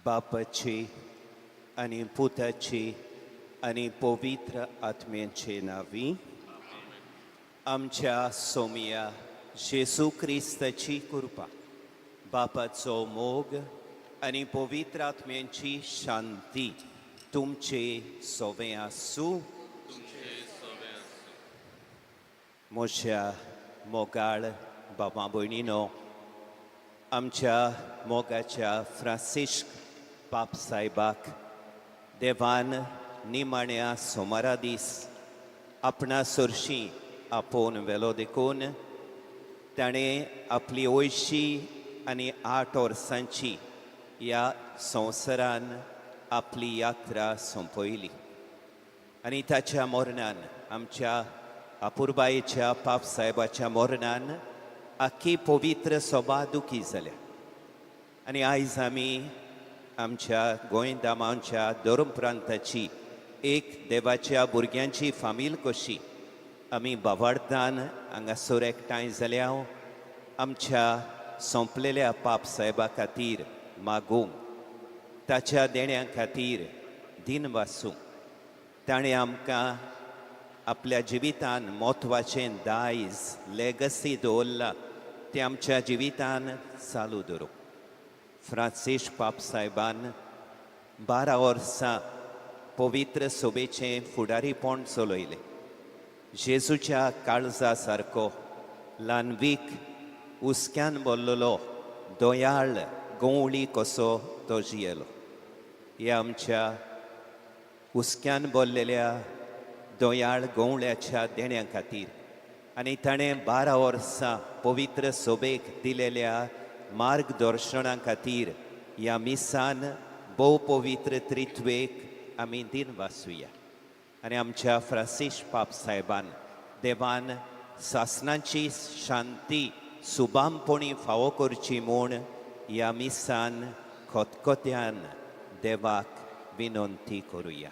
बापाची आनी पुताची आनी पवित्र आत्म्याचे नांवी. आमच्या सोमया जेजू क्रिस्ताची कृपा, बापाचो मोग आनी पवित्र आत्म्यांची शांती तुमचे सोवे आसूं. म्हज्या मोगाळ बाबा भयणीनो, आमच्या मोगाच्या फ्रांसिस्क पाप सायबाक देवान निमाण्या सोमारा दीस आपणा सरशीं आपोवन व्हेलो देखून ताणें आपली 88 वर्सांची ह्या संवसारान आपली यात्रा सोंपयली. आनी ताच्या मरणान, आमच्या अपुरबायेच्या पाप साहेबाच्या मरणान आख्खी पवित्र सभा दुखी जाल्या. आनी आयज आमी आमच्या गोंय दामांच्या धर्म प्रांताची एक देवाच्या भुरग्यांची फामील कशी आमी बावार्थान हांगासर एकठांय जाल्या, आमच्या सोंपलेल्या पाप साहेबा खातीर मागूंक, ताच्या देण्या खातीर दिन वासूंक. ताणें आमकां आपल्या जिवितान म्हत्वाचें दायज, लेगसी दवरला, तें आमच्या जिवितान चालू दवरूंक. फ्रांसीस पाप साहेबान 12 वर्सां पवित्र सभेचें फुडारीपण चलयलें. जेजूच्या काळजा सारको ल्हानवीक, हुस्क्यान भरलेलो, दयाळ गवळी कसो तो जियेलो. ह्या आमच्या हुस्क्यान भरलेल्या दयाळ गवळ्याच्या देण्या खातीर आनी ताणें 12 वर्सां पवित्र सभेक दिलेल्या मार्गदर्शना खातीर ह्या मिसान भोव पवित्र त्रित्वेक आमी दिन वासुया. आनी आमच्या फ्रांसीस पाप साहेबान देवान सासनाची शांती सुबामपणी फावो करची म्हूण ह्या मिसान खतखत्यान देवाक विनंती करुया.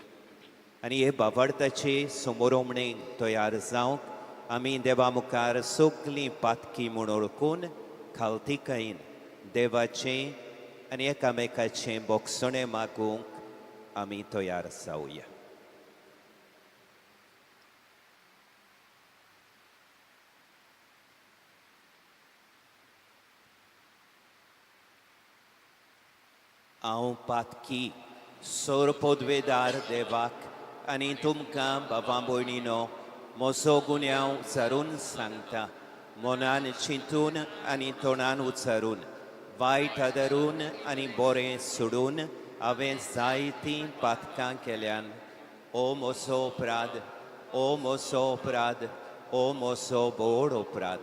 आनी हे बावडताचे समोरोमणेक तयार जावंक आमी देवा मुखार सगलीं पातकी म्हूण वळखून खालतिकायेन देवाचें आनी एकामेकाचें बोगसणें मागूंक आमी तयार जावया. हांव पातकी सोर पदवेदार देवाक आनी तुमकां बाबा भयणीनो म्हजो गुन्यांव उच्चारून सांगता. मनान चिंतून आनी तोंडान उच्चारून, वायट आदारून आनी बरें सोडून हांवें जायतीं पातकां केल्यान. ओ म्हजो अपराध, ओ म्हजो अपराध, ओ म्हजो व्हड अपराध.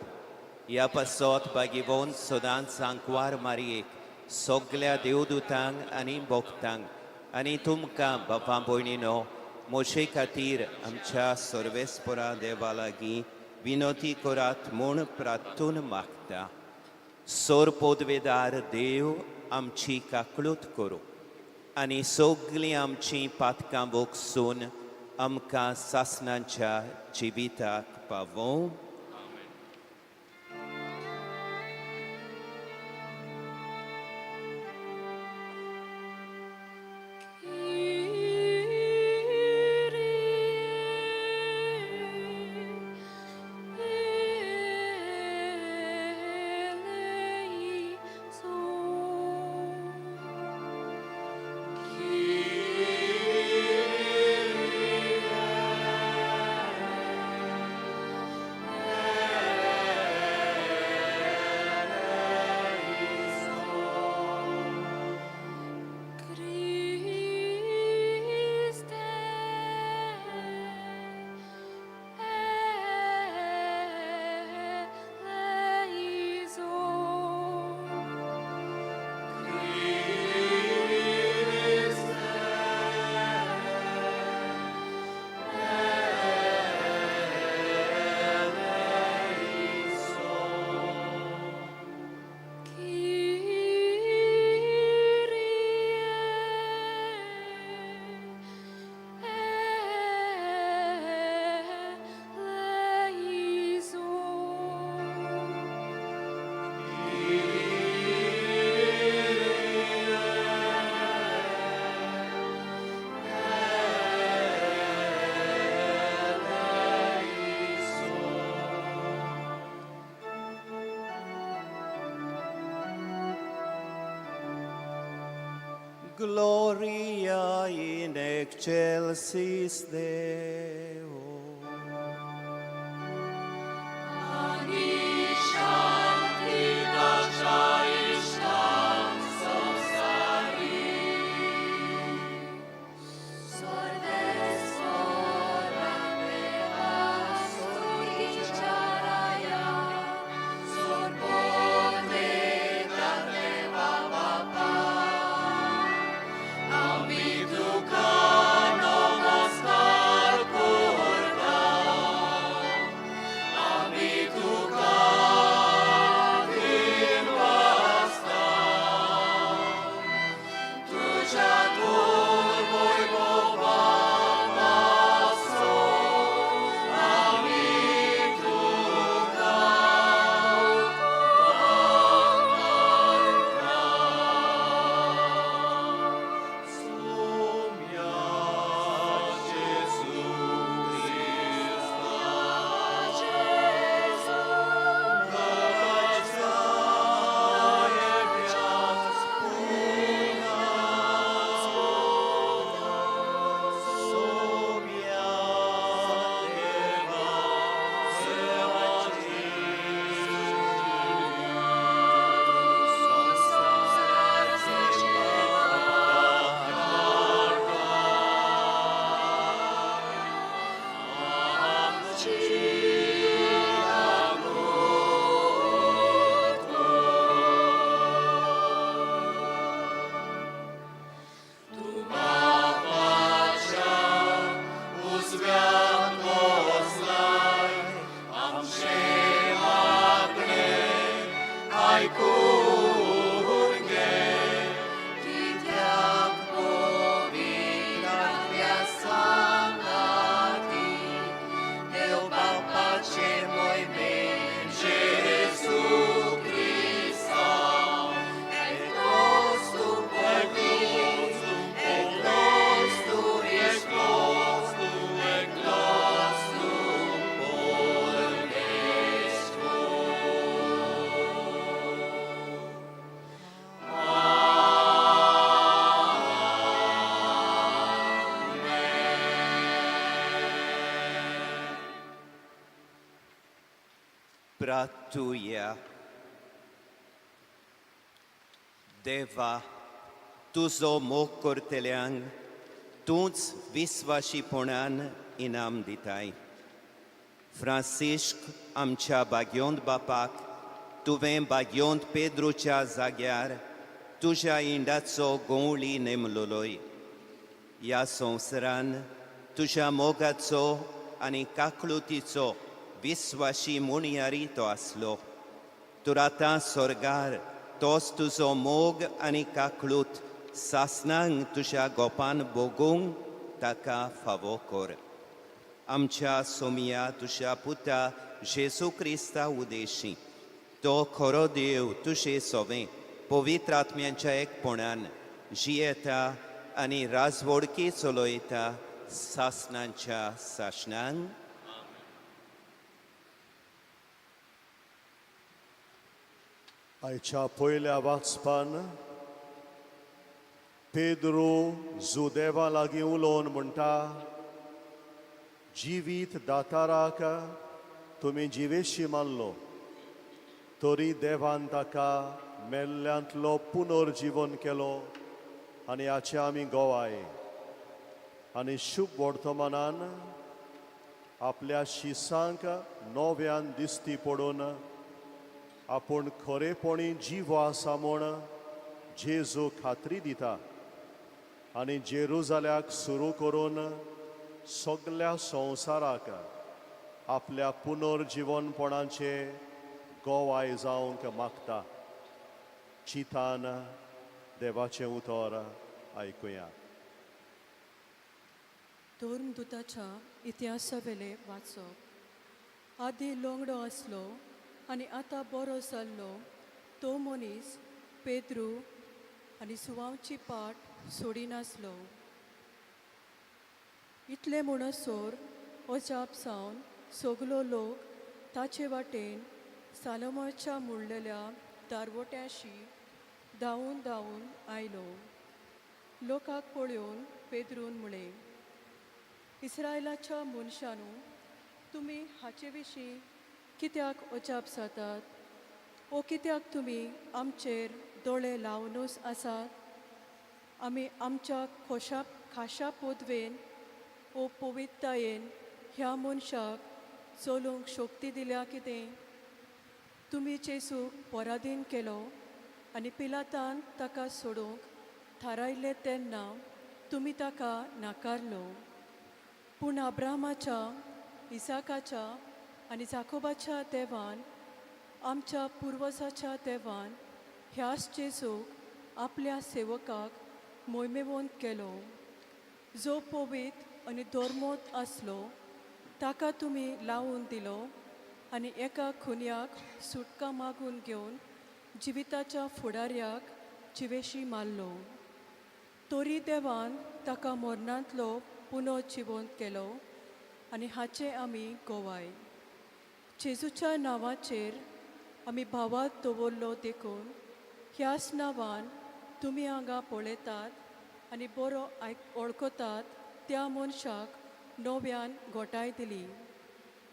ह्या पासत भागीवंत सदांच आंकवार मारयेक, सगल्या देवदूतांक आनी भक्तांक आनी तुमकां बापा भयणीनो म्हजे खातीर आमच्या सर्वेस्परा देवा लागीं विनोती करात म्हूण प्रार्थून मागता. सोर पदवेदार देव आमची काकळूत करूं आनी सगलीं आमचीं पातकां भोगसून आमकां सासनाच्या जिविताक पावोवं. Kyrie eleison. Gloria in excelsis Deo. Pratuya. देवा, तुजो मोग करतल्यांक तूंच विस्वाशीपणान इनाम दिताय. फ्रांसिश्क आमच्या भाग्योंत बापाक तुवें भाग्योंत पेद्रूच्या जाग्यार तुज्या इंडाचो गोंवळी नेमलोलोय. ह्या संवसारान तुज्या मोगाचो आनी काकळुतीचो विस्वाशी मुणयारी तो आसलो. तर आतां स्वर्गार तोच तुजो मोग आनी काकळूत सासनांक तुज्या गोपान भोगूंक ताका फावो कर. आमच्या सोमिया तुज्या पुता जेजू क्रिस्ता उदेशी तो खरो देव तुजे सोवें पवित्र आत्म्यांच्या एकपणान जियेता आनी राजवडकी चलयता सासनांच्या सासणांक. आयच्या पयल्या वाचपान पेद्रू जुदेवा लागीं उलोवन म्हणटा, जिवीत दाताराक तुमी जिवेशी मानलो तरी देवान ताका मेल्ल्यांतलो पुनर्जिवन केलो आनी हाचे आमी गोवाय. आनी शुभ वर्तमानान आपल्या शिसांक नव्यान दिश्टी पडून आपूण खरेपणी जिवो आसा म्हूण जेजू खात्री दिता आनी जेरुजाल्याक सुरू करून सगल्या संवसाराक आपल्या पुनर्जिवनपणाचे गोवाय जावंक मागता. चितान देवाचें उतर आयकुया. धर्मदुताच्या इतिहासावेलें वाचप. आदी लोंगडो आसलो आनी आतां बरो जाल्लो तो मनीस पेद्रू आनी सुवावची पाट सोडिनासलो. इतलें म्हणसर अजाप जावन सगलो लोक ताचे वाटेन सालोमाच्या मुडलेल्या दारवट्याशी धांवून धांवून आयलो. लोकाक पळोवन पेद्रून म्हळें, इस्रायलाच्या मनशानू, तुमी हाचे विशीं कित्याक अजाप जातात ओ कित्याक तुमी आमचेर दोळे लावनूच आसात? आमी आमच्या खोशा खाशा पदवेन ओ पवित्तायेन ह्या मनशाक चलूंक शक्ती दिल्या कितें? तुमी जेजूक पराधीन केलो आनी पिलातान ताका सोडूंक थारायलें तेन्ना तुमी ताका नाकारलो. पूण अब्राहमाच्या, इसाकाच्या आनी जाकोबाच्या देवान, आमच्या पुर्वजाच्या देवान ह्याच जेजूक आपल्या सेवकाक मोहिमेवंत केलो, जो पवित्र आनी धर्मोत आसलो. ताका तुमी लावून दिलो आनी एका खुनयाक सुटका मागून घेवन जिविताच्या फुडाऱ्याक जिवेशी मारलो. तरी देवान ताका मरणांतलो पुनः जिवंत केलो आनी हाचे आमी गोवाय. जेजूच्या नांवाचेर आमी भावात दवरलो देखून ह्याच नांवान तुमी हांगा पळयतात आनी बरो आयक वळखतात त्या मनशाक नव्यान घोटाय दिली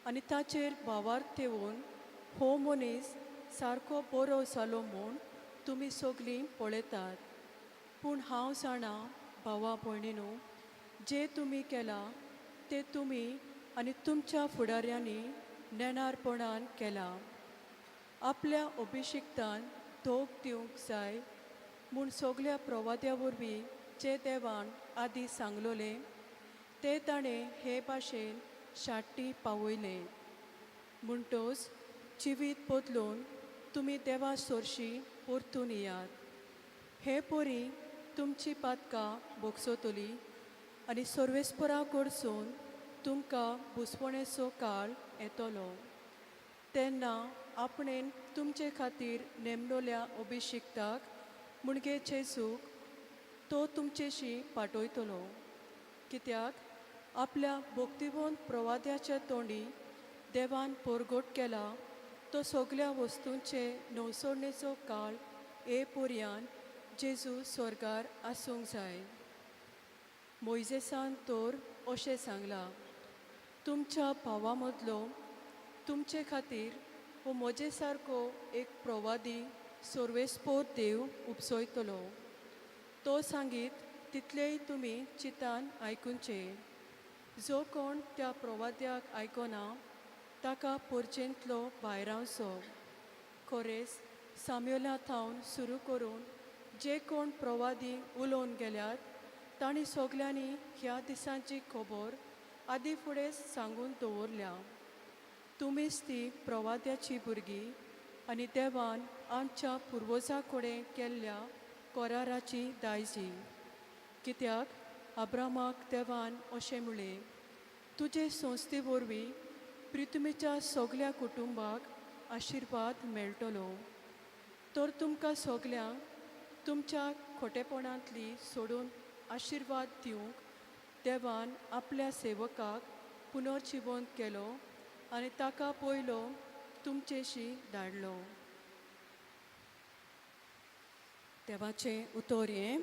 आनी ताचेर भावार्थ ठेवून हो मनीस सारको बरो जालो म्हूण तुमी सगलीं पळयतात. पूण हांव जाणा भावा भयणीनू, जें तुमी केलां तें तुमी आनी तुमच्या फुडाऱ्यांनी नेणारपणान केलां. आपल्या अभिशिक्तान धोक दिवंक जाय म्हूण सगल्या प्रवाद्या वरवीं जे देवान आदीं सांगलोलें तें ताणें हे भाशेन शाट्टी पावयलें. म्हणटच जिवीत बदलून तुमी देवा सोरशी परतून येयात. हे परी तुमची पातकां भोगसतली आनी सर्वेस्परा कडसून तुमकां बुसवणेचो काळ येतलो. तेन्ना आपणेन तुमचे खातीर नेमलोल्या अभिशिक्ताक म्हणजे जेजूक तो तुमचेशी पाठयतलो. कित्याक आपल्या भक्तिवंत प्रवाद्याच्या तोंडी देवान परगट केला तो सगल्या वस्तूंचे नवसरणेचो काळ ए पर्यान जेजू स्वर्गार आसूंक जाय. मोयजेसान तर अशें सांगलां, तुमच्या भावा मदलो तुमचे खातीर हो म्हजे सारको एक प्रवादी सर्वेस्पोर देव उपसयतलो. तो सांगीत तितलेय तुमी चितान आयकुचें. जो कोण त्या प्रवाद्याक आयकना ताका पोरचेंतलो भायरावचो. खरेंच साम्योला थावन सुरू करून जे कोण प्रवादी उलोवन गेल्यात तांणी सगल्यांनी ह्या दिसांची खबर आदी फुडें सांगून दवरल्या. तुमीच ती प्रवाद्याची भुरगीं आनी देवान आमच्या पुर्वजां कडेन केल्ल्या कराराची दायजी. कित्याक अब्रामाक देवान अशें म्हणलें, तुजे संस्थे वरवीं पृथ्वीच्या सगल्या कुटुंबाक आशिर्वाद मेळटलो. तर तुमकां सगल्यांक तुमच्या खोटेपणांतली सोडून आशिर्वाद दिवंक देवान आपल्या सेवकाक पुनर्जिवंत केलो आनी ताका पयलो तुमचेशी धाडलो. देवाचें उतर हें.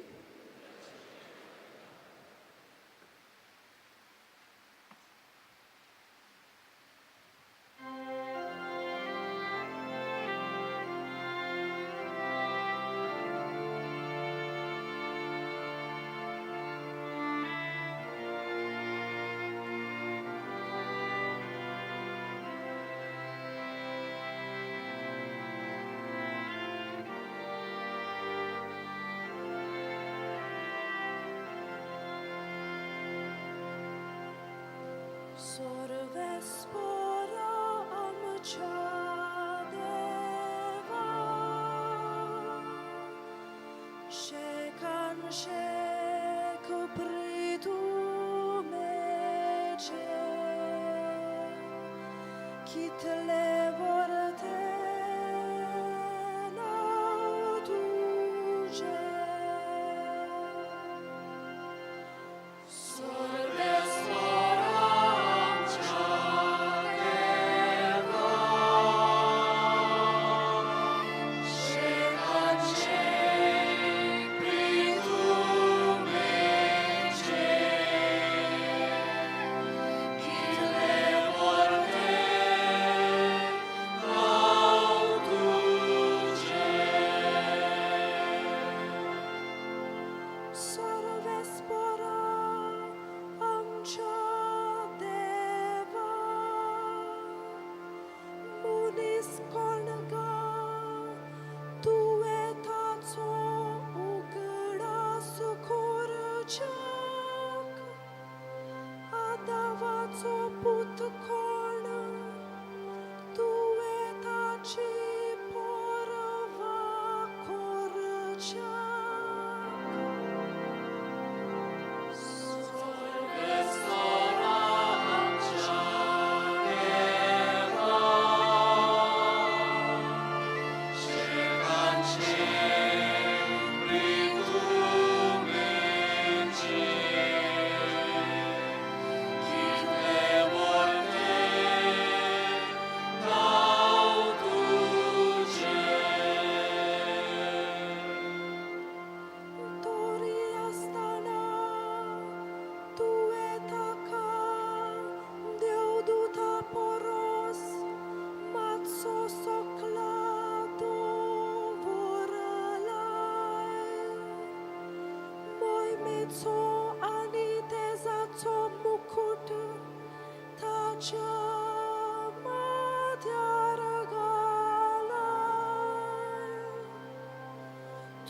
Sorvespora amca deva Shekan shek pritumece Kitle vorte nautuge. Sorvespora.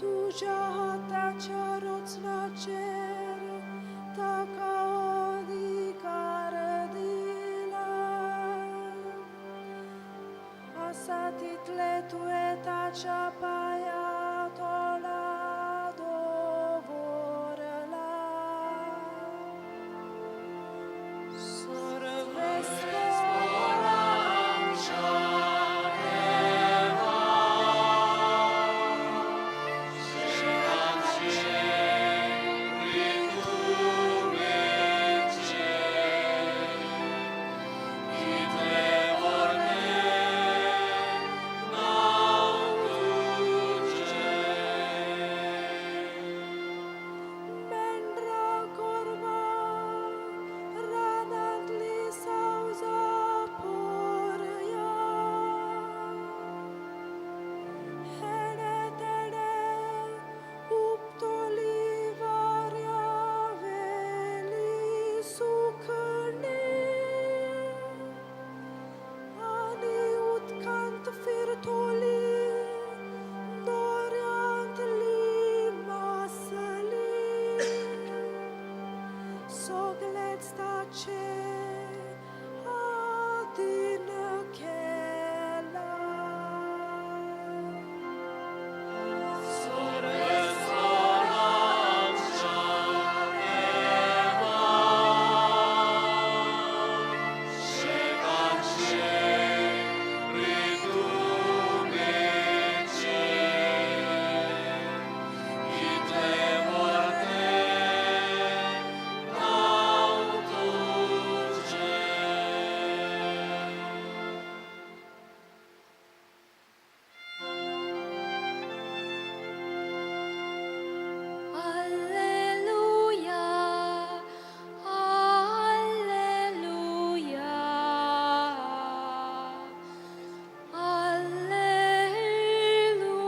तुझ्या हाताच्या रचनाचेर ताका अधिकार दिला आसा तितले तुवें ताच्या पांया तोला दवरला सर्वेस्पोरा आमच्या मेंढरा गोरवां रानांतली सावजां पोरया हेणे तेणे उपतली वाऱ्या वेली सुकणीं आनी उदकांत फिरतली दर्यांतली मासली सगळेंच ताचे आदीन केलां. Alleluia, Alleluia, Alleluia.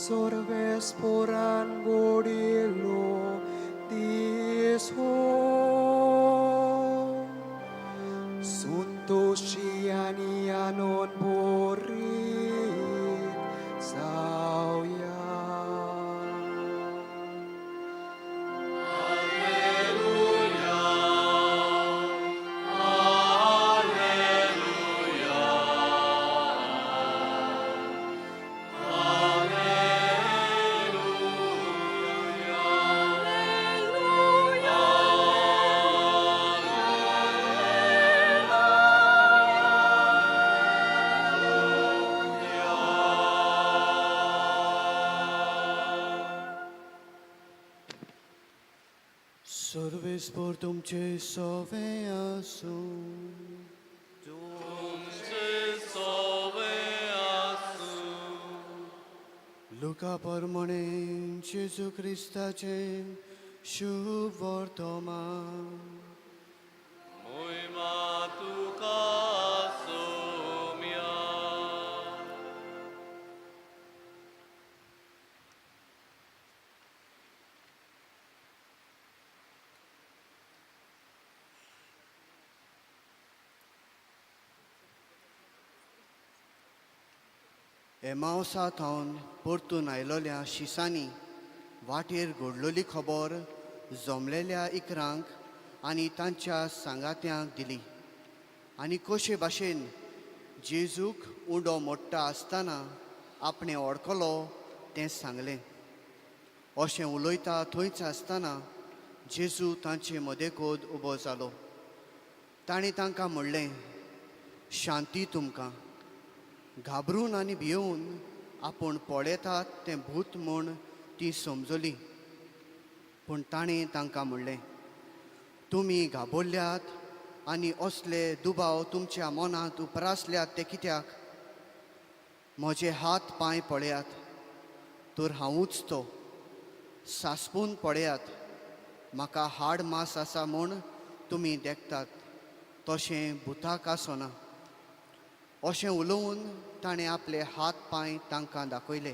Sorvesporan godilo diso Suntoshi ani anon borit sauya. सर्वेस्पोर तुमचे सोवे आसूं. लुका परमणे जेजू क्रिस्ताचे शुभ वर्तमान. एमावसा थावन परतून आयलोल्या शिसांनी वाटेर घडलोली खबर जमलेल्या इकरांक आनी तांच्या सांगात्यांक दिली आनी कशे भाशेन जेजूक उंडो मोडटा आसतना आपणें ओडकलो तें सांगलें. अशें उलयता थंयच आसतना जेजू तांचे मदेकोद उबो जालो. ताणें तांकां म्हणलें, शांती तुमकां. घाबरून आनी भियोवन आपूण पळयतात तें भूत म्हूण ती समजली. पूण ताणें तांकां म्हणलें, तुमी घाबरल्यात आनी असले दुबाव तुमच्या मनांत उप्रासल्यात ते कित्याक? म्हजे हात पांय पळयात, तर हांवूच तो. सासपून पळयात, म्हाका हाड मास आसा म्हूण तुमी देखतात, तशें भुताक आसना. अशें उलोवन ताणें आपले हात पांय तांकां दाखयले.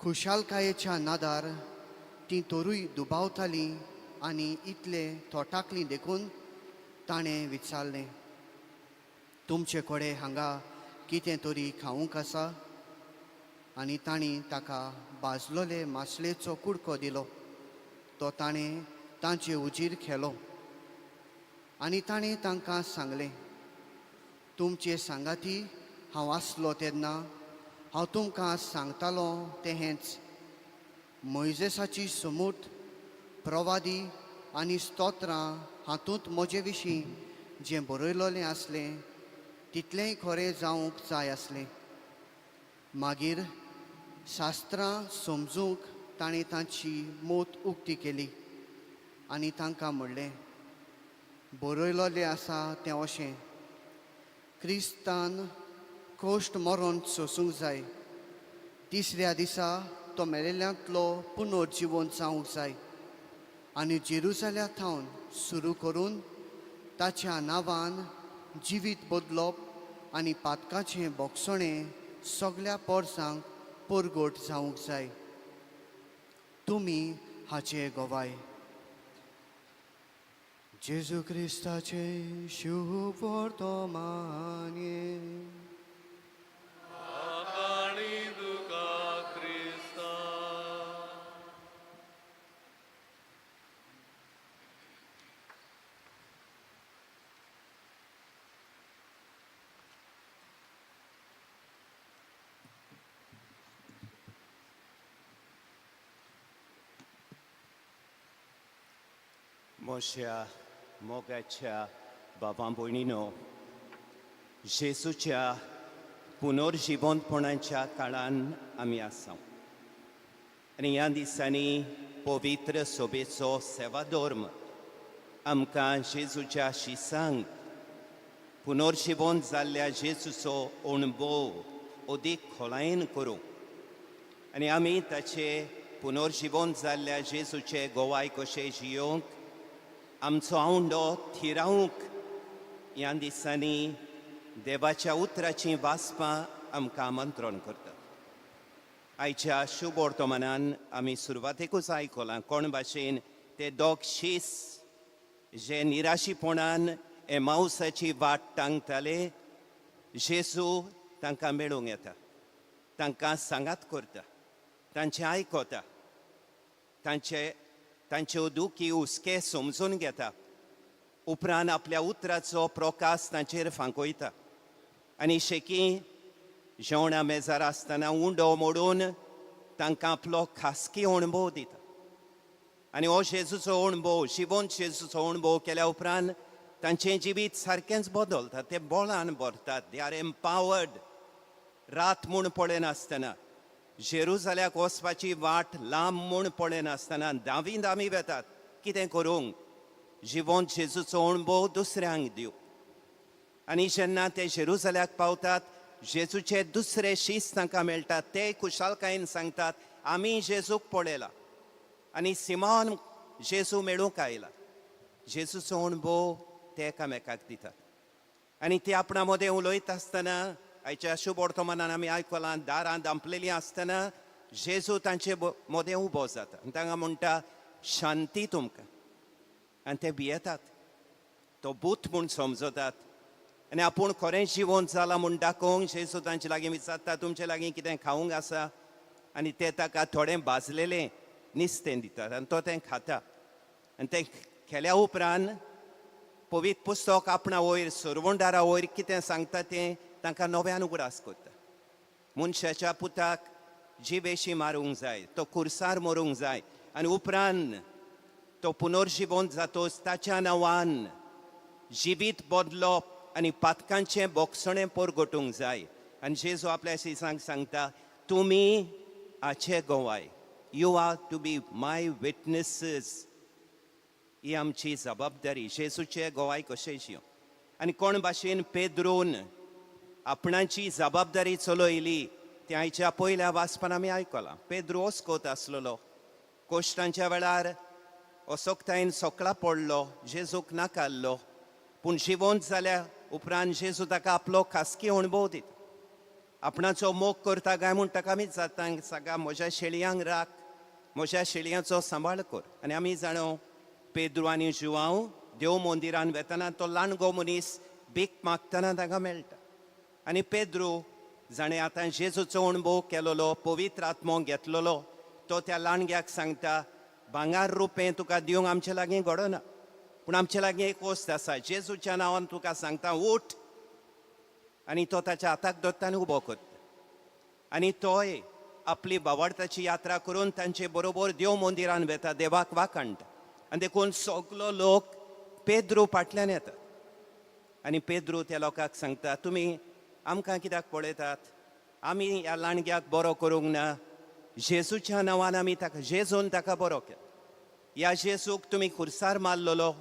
खुशालकायेच्या नादार तीं तरूय दुबावतालीं आनी इतले थोटाकलीं देखून ताणें विचारलें, तुमचे कडेन हांगा कितें तरी खावंक आसा? आनी तांणी ताका भाजलोले मासलेचो कुडको दिलो. तो ताणें तांचे उजीर खेलो आनी ताणें तांकां सांगलें, तुमचे सांगाती हांव आसलो तेन्ना हांव तुमकां सांगतालो तें हेंच, मोयजेसाची समूत, प्रवादी आनी स्तोत्रां हातूंत म्हजे विशीं जें बरयलोलें आसलें तितलेंय खरें जावंक जाय आसलें. मागीर शास्त्रां समजूंक ताणें तांची मोत उक्ती केली आनी तांकां म्हणलें, बरयलोलें आसा तें अशें, क्रिस्तान कश्ट मरोन सोसूंक जाय, तिसऱ्या दिसा तो मेलेल्यांतलो पुनर्जिवन जावंक जाय आनी जेरुजाल्या थावन सुरू करून ताच्या नांवान जिवीत बदलप आनी पातकाचें बोगसणें सगल्या पोरसांक परगट जावंक जाय. तुमी हाचे गवाय. जेजू क्रिस्ताचें शुभ वर्तमान. म्हज्या मोगाच्या बाबा भयणीनो, जेजूच्या पुनर्जिवंतपणाच्या काळान आमी आसा आनी ह्या दिसांनी पवित्र सोबेचो सेवाधर्म आमकां जेजूच्या शिसांक पुनर्जिवंत जाल्ल्या जेजूचो अणभव अदीक खोलायेन करूं आनी आमी ताचे पुनर्जिवंत जाल्ल्या जेजूचे गोवाय कशे जियोवंक आमचो आवंडो थिरावंक ह्या दिसांनी देवाच्या उतराचीं वाचपां आमकां आमंत्रण करतात. आयच्या शुभ वर्तमानान आमी सुरवातेकूच आयकलां कोण भाशेन ते दोग शीस जे निराशीपणान एमावसाची वाट टांगताले, जेजू तांकां मेळूंक येता, तांकां सांगात करता, तांचें आयकता, तांच्यो दुखी हुस्के समजून घेता, उपरांत आपल्या उतराचो प्रकाश तांचेर फांकयता आनी शेकी जेवणा मेजार आसतना उंडो मोडून तांकां आपलो खासकी अणभव दिता. आनी हो जेजूचो अणभव, जिवंत जेजूचो अणभव केल्या उपरांत तांचें जिवीत सारकेंच बदलता, ते बळान भरतात, they are empowered. रात म्हूण पळयनासतना, जेरुजाल्याक वचपाची वाट लांब म्हूण पळयनासतना दावी दावी वेतात, कितें करूंक, जिवंत जेजूचो अणभव दुसऱ्यांक दिवं. आनी जेन्ना ते जेरुजाल्याक पावतात, जेजूचे दुसरे शीस तांकां मेळटात, ते खुशालकायेन सांगतात, आमी जेजूक पळयला आनी सिमोन जेजू मेळूंक आयला. जेजूचो अणभव ते एकामेकाक दितात आनी ते आपणा मदें उलयता आसतना आयच्या शुभ वर्तमानान आमी आयकलां, दारां दांपलेलीं आसतना जेजू तांचे मदें उबो जाता आनी तांकां म्हणटा, शांती तुमकां. आनी ते भियेतात, तो भूत म्हूण समजतात. आनी आपूण खरें जिवंत जालां म्हूण दाखोवंक जेजू तांचे लागीं विचारता, तुमचे लागीं कितें खावंक आसा? आनी ते ताका थोडें भाजलेलें निस्तें दितात आनी तो तें खाता. आनी तें खेल्या उपरांत पवित्र पुस्तक आपणा वयर, सरवंडारा वयर कितें सांगता तें तांकां नव्यान उगडास करता. मनशाच्या पुताक जिवेशी मारूंक जाय, तो खुर्सार मरूंक जाय आनी उपरांत तो पुनर्जिवंत जातोच ताच्या नांवान जिवीत बदलप आनी पातकांचें बोगसणें परगटूंक जाय. आनी जेजू आपल्या शिसांक सांगता, तुमी हाचे गोवाय, you are to be my witnesses. ही आमची जबाबदारी, जेजूचे गोवाय कशें जियो. आनी कोण भाशेन पेद्रून आपणाची जबाबदारी चलयली तें आयच्या पयल्या वाचपान आमी आयकलां. पेद्रू ओस्कोत आसलेलो, कोश्टांच्या वेळार असोकतायेन सोकळा पडलो, जेजूक नाकाल्लो. पूण जिवंत जाल्या उपरांत जेजू ताका आपलो खासगी अणभव दिता. आपणाचो मोग करता काय म्हूण ताका आमी जाता सांगा, म्हज्या शेळयांक राख, म्हज्या शेळयांचो सांबाळ कर. आनी आमी जाणो, पेद्रू आनी जुवांव देव मंदिरान वेतना तो लांडगो मनीस भीक मागतना ताका मेळटा. आनी पेद्रू जाणें आतां जेजूचो अणभव केलोलो, पवित्र आत्मो घेतलेलो, तो त्या लांडग्याक सांगता, भांगार रुपें तुका दिवंक आमचे लागीं घडना, पूण आमचे लागीं एक वस्त आसा, जेजूच्या नांवान तुका सांगता, उठ. आनी तो ताच्या हाताक धरता आनी उबो करता. आनी तोय आपली बावडताची यात्रा करून तांचे बरोबर देव मंदिरान वेता, देवाक वाखाणटा. आनी देखून सगलो लोक पेद्रू फाटल्यान येता. आनी पेद्रू त्या लोकांक सांगता, तुमी आमकां कित्याक पळयतात? आमी ह्या लांडग्याक बरो करूंक ना? जेजूच्या नांवान आमी ताका, जेजून ताका बरो केलो. ह्या जेजूक तुमी खुर्सार मारलेलो.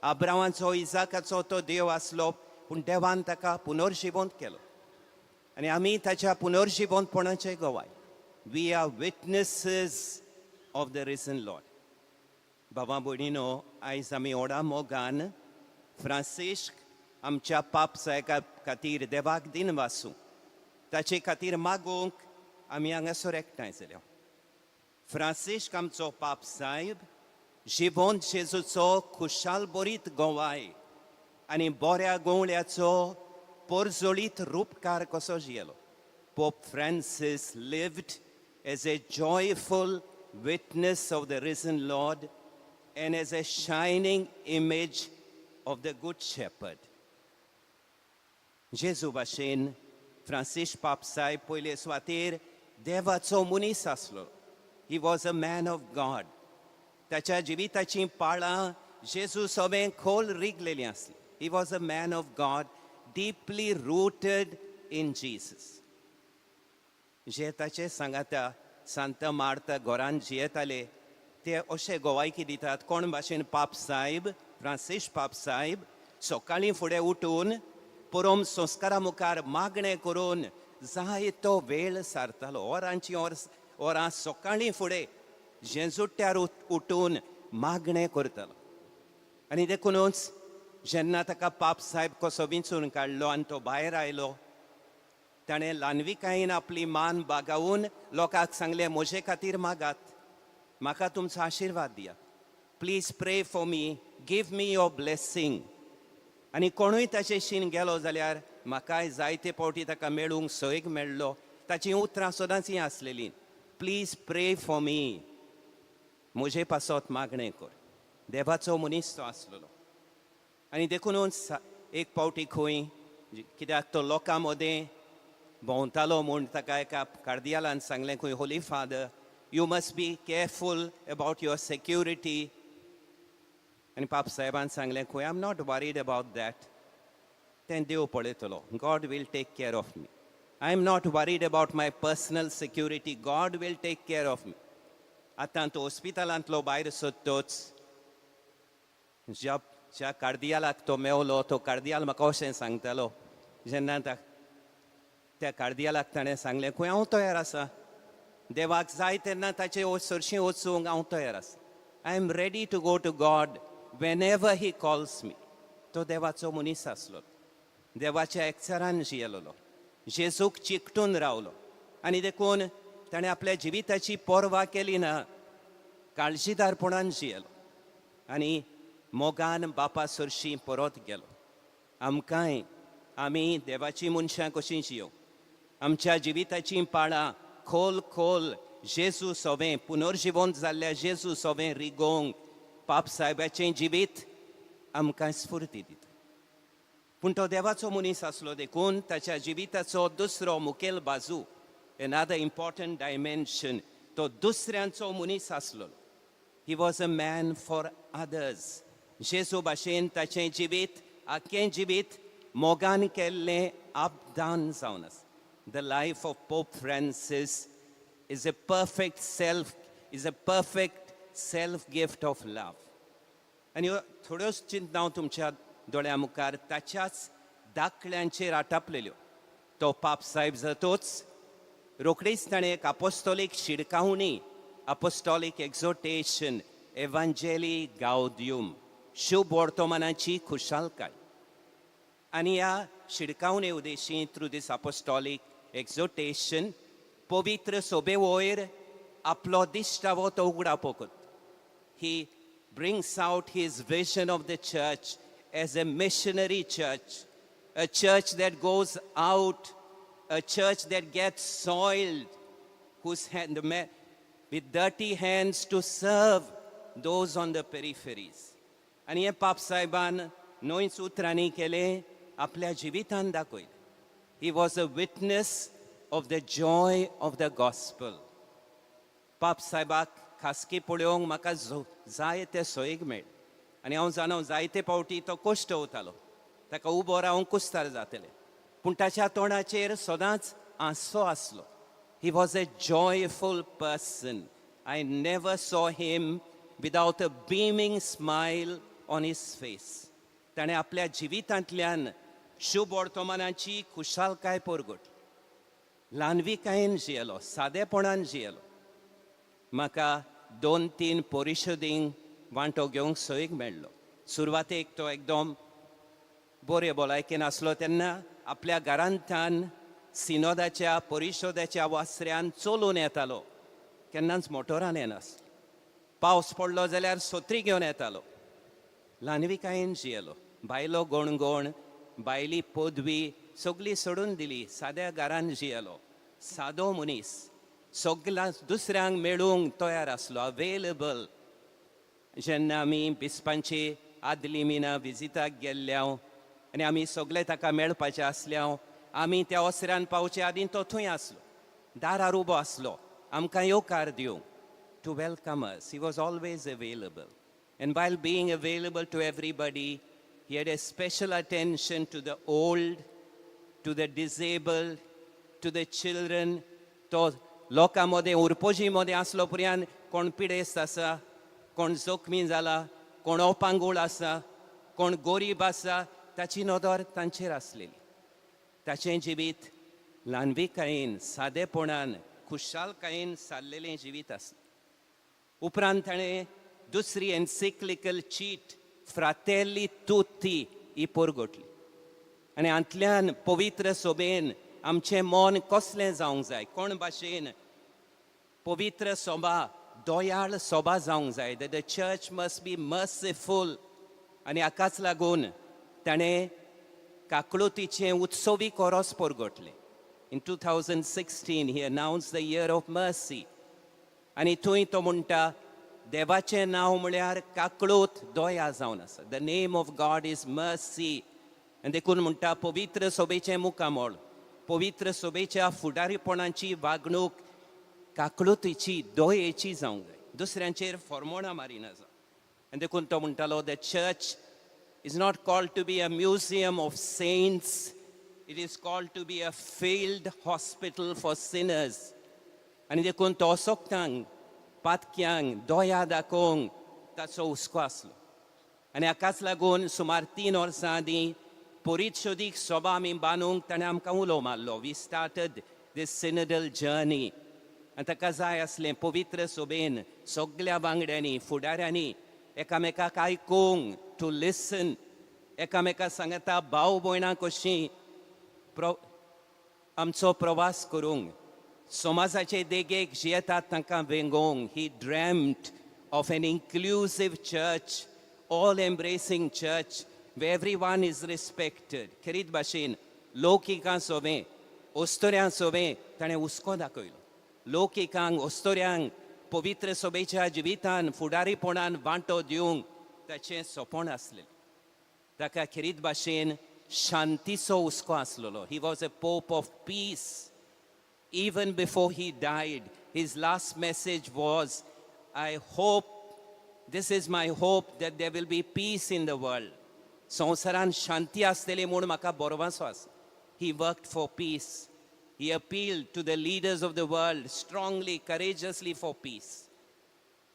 आब्रावाचो, इजाकाचो तो देव आसलो, पूण देवान ताका पुनर्जिवंत केलो आनी आमी ताच्या पुनर्जिवंतपणाचे गवाय. We are witnesses of the risen Lord. बाबा भयणीनो, आयज आमी व्हडा मोगान फ्रांसिस्क आमच्या पाप सायका खातीर देवाक दिन वासूं, ताचे खातीर मागूंक आमी हांगासर एकठांय जाल्या. फ्रांसिस्क आमचो पाप साहेब जिवंत जेजूचो खुशाल बरीत गोवाय आनी बऱ्या गोवळ्याचो परजळीत रुपकार कसो जियेलो. Pope Francis lived as a joyful witness of the risen Lord and as a shining image of the Good Shepherd. जेजू भाशेन फ्रांसीस पाप साहेब पयले सुवातेर देवाचो मनीस आसलो. He was a man of God. ताच्या जिविताचीं पाळां जेजू सवें खोल रिगलेलीं आसलीं. He was a man of God, deeply rooted in Jesus. जे ताचे सांगाता सांता मार्ता घरान जियेताले ते अशे गोवायकी दितात, कोण भाशेन पाप साहेब, फ्रांसीस पाप साहेब सकाळीं फुडें उठून परम संस्कारा मुखार मागणें करून जाय तो वेळ सारतालो. वरांची वर वरां सकाळीं फुडें जेजुट्यार उठून मागणें करतालो. आनी देखूनच जेन्ना ताका पाप साहेब कसो विंचून काडलो आनी तो भायर आयलो, ताणें ल्हानविकायेन आपली मान बागावून लोकांक सांगलें, म्हजे खातीर मागात, म्हाका तुमचो आशिर्वाद दियात, please pray for me, give me your blessing. आनी कोणूय ताचे शीन गेलो जाल्यार, म्हाकाय जायते फावटी ताका मेळूंक सयग मेळ्ळो, ताचीं उतरां सदांच हीं आसलेलीं, please pray for me, म्हजे पासत मागणें कर. देवाचो मनीस तो आसलेलो. आनी देखूनच एक फावटी खंय, कित्याक तो लोकां मदें भोंवतालो म्हूण ताका एका कार्दियालान सांगलें खंय, Holy Father, you must be careful about your security. आनी पाप साहेबान सांगलें खंय, I am not worried about that, तें देव पळयतलो, God will take care of me. I am not worried about my personal security, God will take care of me. आतां तो हॉस्पिटलांतलो भायर सोदतोच ज्या ज्या कार्दियालाक तो मेवलो, तो कार्दियाल म्हाका अशें सांगतालो, जेन्ना त्या कार्दियालाक ताणें सांगलें खंय, हांव तयार आसा, देवाक जाय तेन्ना ताचे सरशीं वचूंक हांव तयार आसा. I am ready to go to God whenever he calls me. तो देवाचो मनीस आसलो, देवाच्या एकचारान जियेलोलो, जेजूक चिकटून रावलो आनी देखून ताणें आपल्या जिविताची पर्वा केली ना, काळजीदारपणान जियेलो आनी मोगान बापा सरशीं परत गेलो. आमकांय आमी देवाचीं मनशां कशीं जियोवंक, आमच्या जिविताचीं पाळां खोल खोल जेजू सोवें, पुनर्जिवंत जाल्ल्या जेजू सोवें रिगोवंक पाप सायबाचें जिवीत आमकां स्फुर्ती दिता. पूण तो देवाचो मनीस आसलो देखून ताच्या जिविताचो दुसरो मुखेल बाजू, एनादर इम्पॉर्टंट डायमेन्शन, तो दुसऱ्यांचो मनीस आसलो. He was a man for others. जेजू भाशेन ताचें जिवीत, आख्खें जिवीत मोगान केल्लें आपदान जावन आसा. The life of Pope Francis is a perfect self gift of love. आनी ह्यो थोड्योच चिंतना हांव तुमच्या दोळ्या मुखार ताच्याच दाखल्यांचेर आटापलेल्यो. तो पाप साहेब जातोच रोखडीच ताणें एक आपोस्तोलीक शिडकावणी, अपोस्टॉलिक एक्झोटेशन, एवांजेली गावदियम, शुभ वर्तमानाची खुशालकाय. आनी ह्या शिडकावणे उद्देशी, थ्रू दीस अपोस्टॉलिक एक्झोटेशन, पवित्र सोबे वयर आपलो दिश्टावो तो उगडापो करता. He brings out his vision of the church as a missionary church, a church that goes out, a church that gets soiled, whose hand, with dirty hands to serve those on the peripheries. आनी हें पाप साहेबान न्हयच उतरांनी केलें, आपल्या जिवितान दाखयलें. He was a witness of the joy of the gospel. पाप साहेबाक खासकी पळोवंक म्हाका जायते सोयीक मेळ आनी हांव जाणा, जायते फावटी तो कश्ट वतालो, ताका उबो रावंक कुस्तार जातलें, पूण ताच्या तोंडाचेर सदांच हांसो आसलो. He was a joyful person. I never saw him without a beaming smile on his face. ताणें आपल्या जिवितांतल्यान शुभ वर्तमानाची खुशालकाय परगट. ल्हानविकायेन जियेलो, सादेपणान जियेलो. म्हाका दोन तीन परिशदींक वांटो घेवंक सोयीक मेळ्ळो. सुरवातेक तो एकदम बरे भलायकेन आसलो तेन्ना आपल्या घरांतल्यान सिनोदाच्या परिशदाच्या वासऱ्यान चलून येतालो, केन्नाच मोटोरान येनासलो. पावस पडलो जाल्यार सत्री घेवन येतालो. ल्हानविकायेन जियेलो. बायलो गणगण, बायली पदवी सगळी सोडून दिली. साद्या घरान जियेलो. सादो मनीस, सगळ्या दुसऱ्यांक मेळूंक तयार आसलो, अवेलेबल. जेन्ना आमी बिस्पांची आदली मिना विजिताक गेल्ल्या आनी आमी सगळे ताका मेळपाचे आसल्या, आमी त्या ओसऱ्यान पावचे आदीं तो थंय आसलो, दारार उबो आसलो आमकां येवकार दिवंक, to welcome us. He was always available. And while being available to everybody, he had a special attention to the old, to the disabled, to the children. तो लोकां मदें, उरपोजी मदें आसलो पर्यंत कोण पिडेस्त आसा, कोण जखमी जाला, कोण अपांगूळ आसा, कोण गोरीब आसा, ताची नदर तांचेर आसलेली. ताचें जिवीत ल्हानविकायेन, सादेपणान, खुशालकायेन सारलेलें जिवीत आसलें. उपरांत ताणें दुसरी एन्सिक्लिकल चीट फ्रातेली तुत्ती ही परगटली आनी हांतल्यान पवित्र सोबेन आमचें मन कसलें जावंक जाय, कोण भाशेन पवित्र सोबा, दयाळ सोबा जावंक जाय, the church must be merciful. आनी हाकाच लागून ताणें काकळुतीचें उत्सवी कोरोस परगटलें. In 2016 he announced the Year of Mercy. आनी थंय तो म्हणटा, देवाचें नांव म्हळ्यार काकळूत, दया जावन आसा. The name of God is mercy. आनी देखून म्हणटा, पवित्र सोबेचें मुखामळ, पवित्र सोबेच्या फुडारीपणाची वागणूक काकळुतीची, दयेची जावंक जाय, दुसऱ्यांचेर फॉर्मोणां मारिना जावं. आनी देखून तो म्हणटालो, the church is not called to be a museum of saints, it is called to be a field hospital for sinners. आनी देखून तो असक्तांक, पातक्यांक दया दाखोवंक ताचो हुस्को आसलो. आनी हाकाच लागून सुमार 3 वर्सां आदीं परिशदीक सभा आमी बांदूंक ताणें आमकां उलो मारलो. We started this synodal journey. आनी ताका जाय आसलें पवित्र सोबेन सगल्या वांगड्यांनी, फुडाऱ्यांनी एकामेकाक आयकूंक, टू लिसन, एकामेका सांगता भाव भयणां कशीं आमचो प्रवास करूंक, समाजाचे देगेक जियेतात तांकां वेंगोवंक. He dreamed of an inclusive church, all embracing church, where everyone is respected. खेरीत भाशेन लोकिकां सोबें, ओस्तोऱ्यां सोबें ताणें हुस्को दाखयलो. लोकिकांक, ओस्तोऱ्यांक पवित्र सोबेच्या जिवितान फुडारीपणान वांटो दिवंक ताचें सोंपण आसलें. ताका खेरीत भाशेन शांतीचो हुस्को आसलेलो. He was a pope of peace. Even before he died, his last message was, I hope, this is my hope, that there will be peace in the world. संवसारान शांती आसतली म्हूण म्हाका भरवंसो आसा. He worked for peace. He appealed to the leaders of the world strongly, courageously for peace.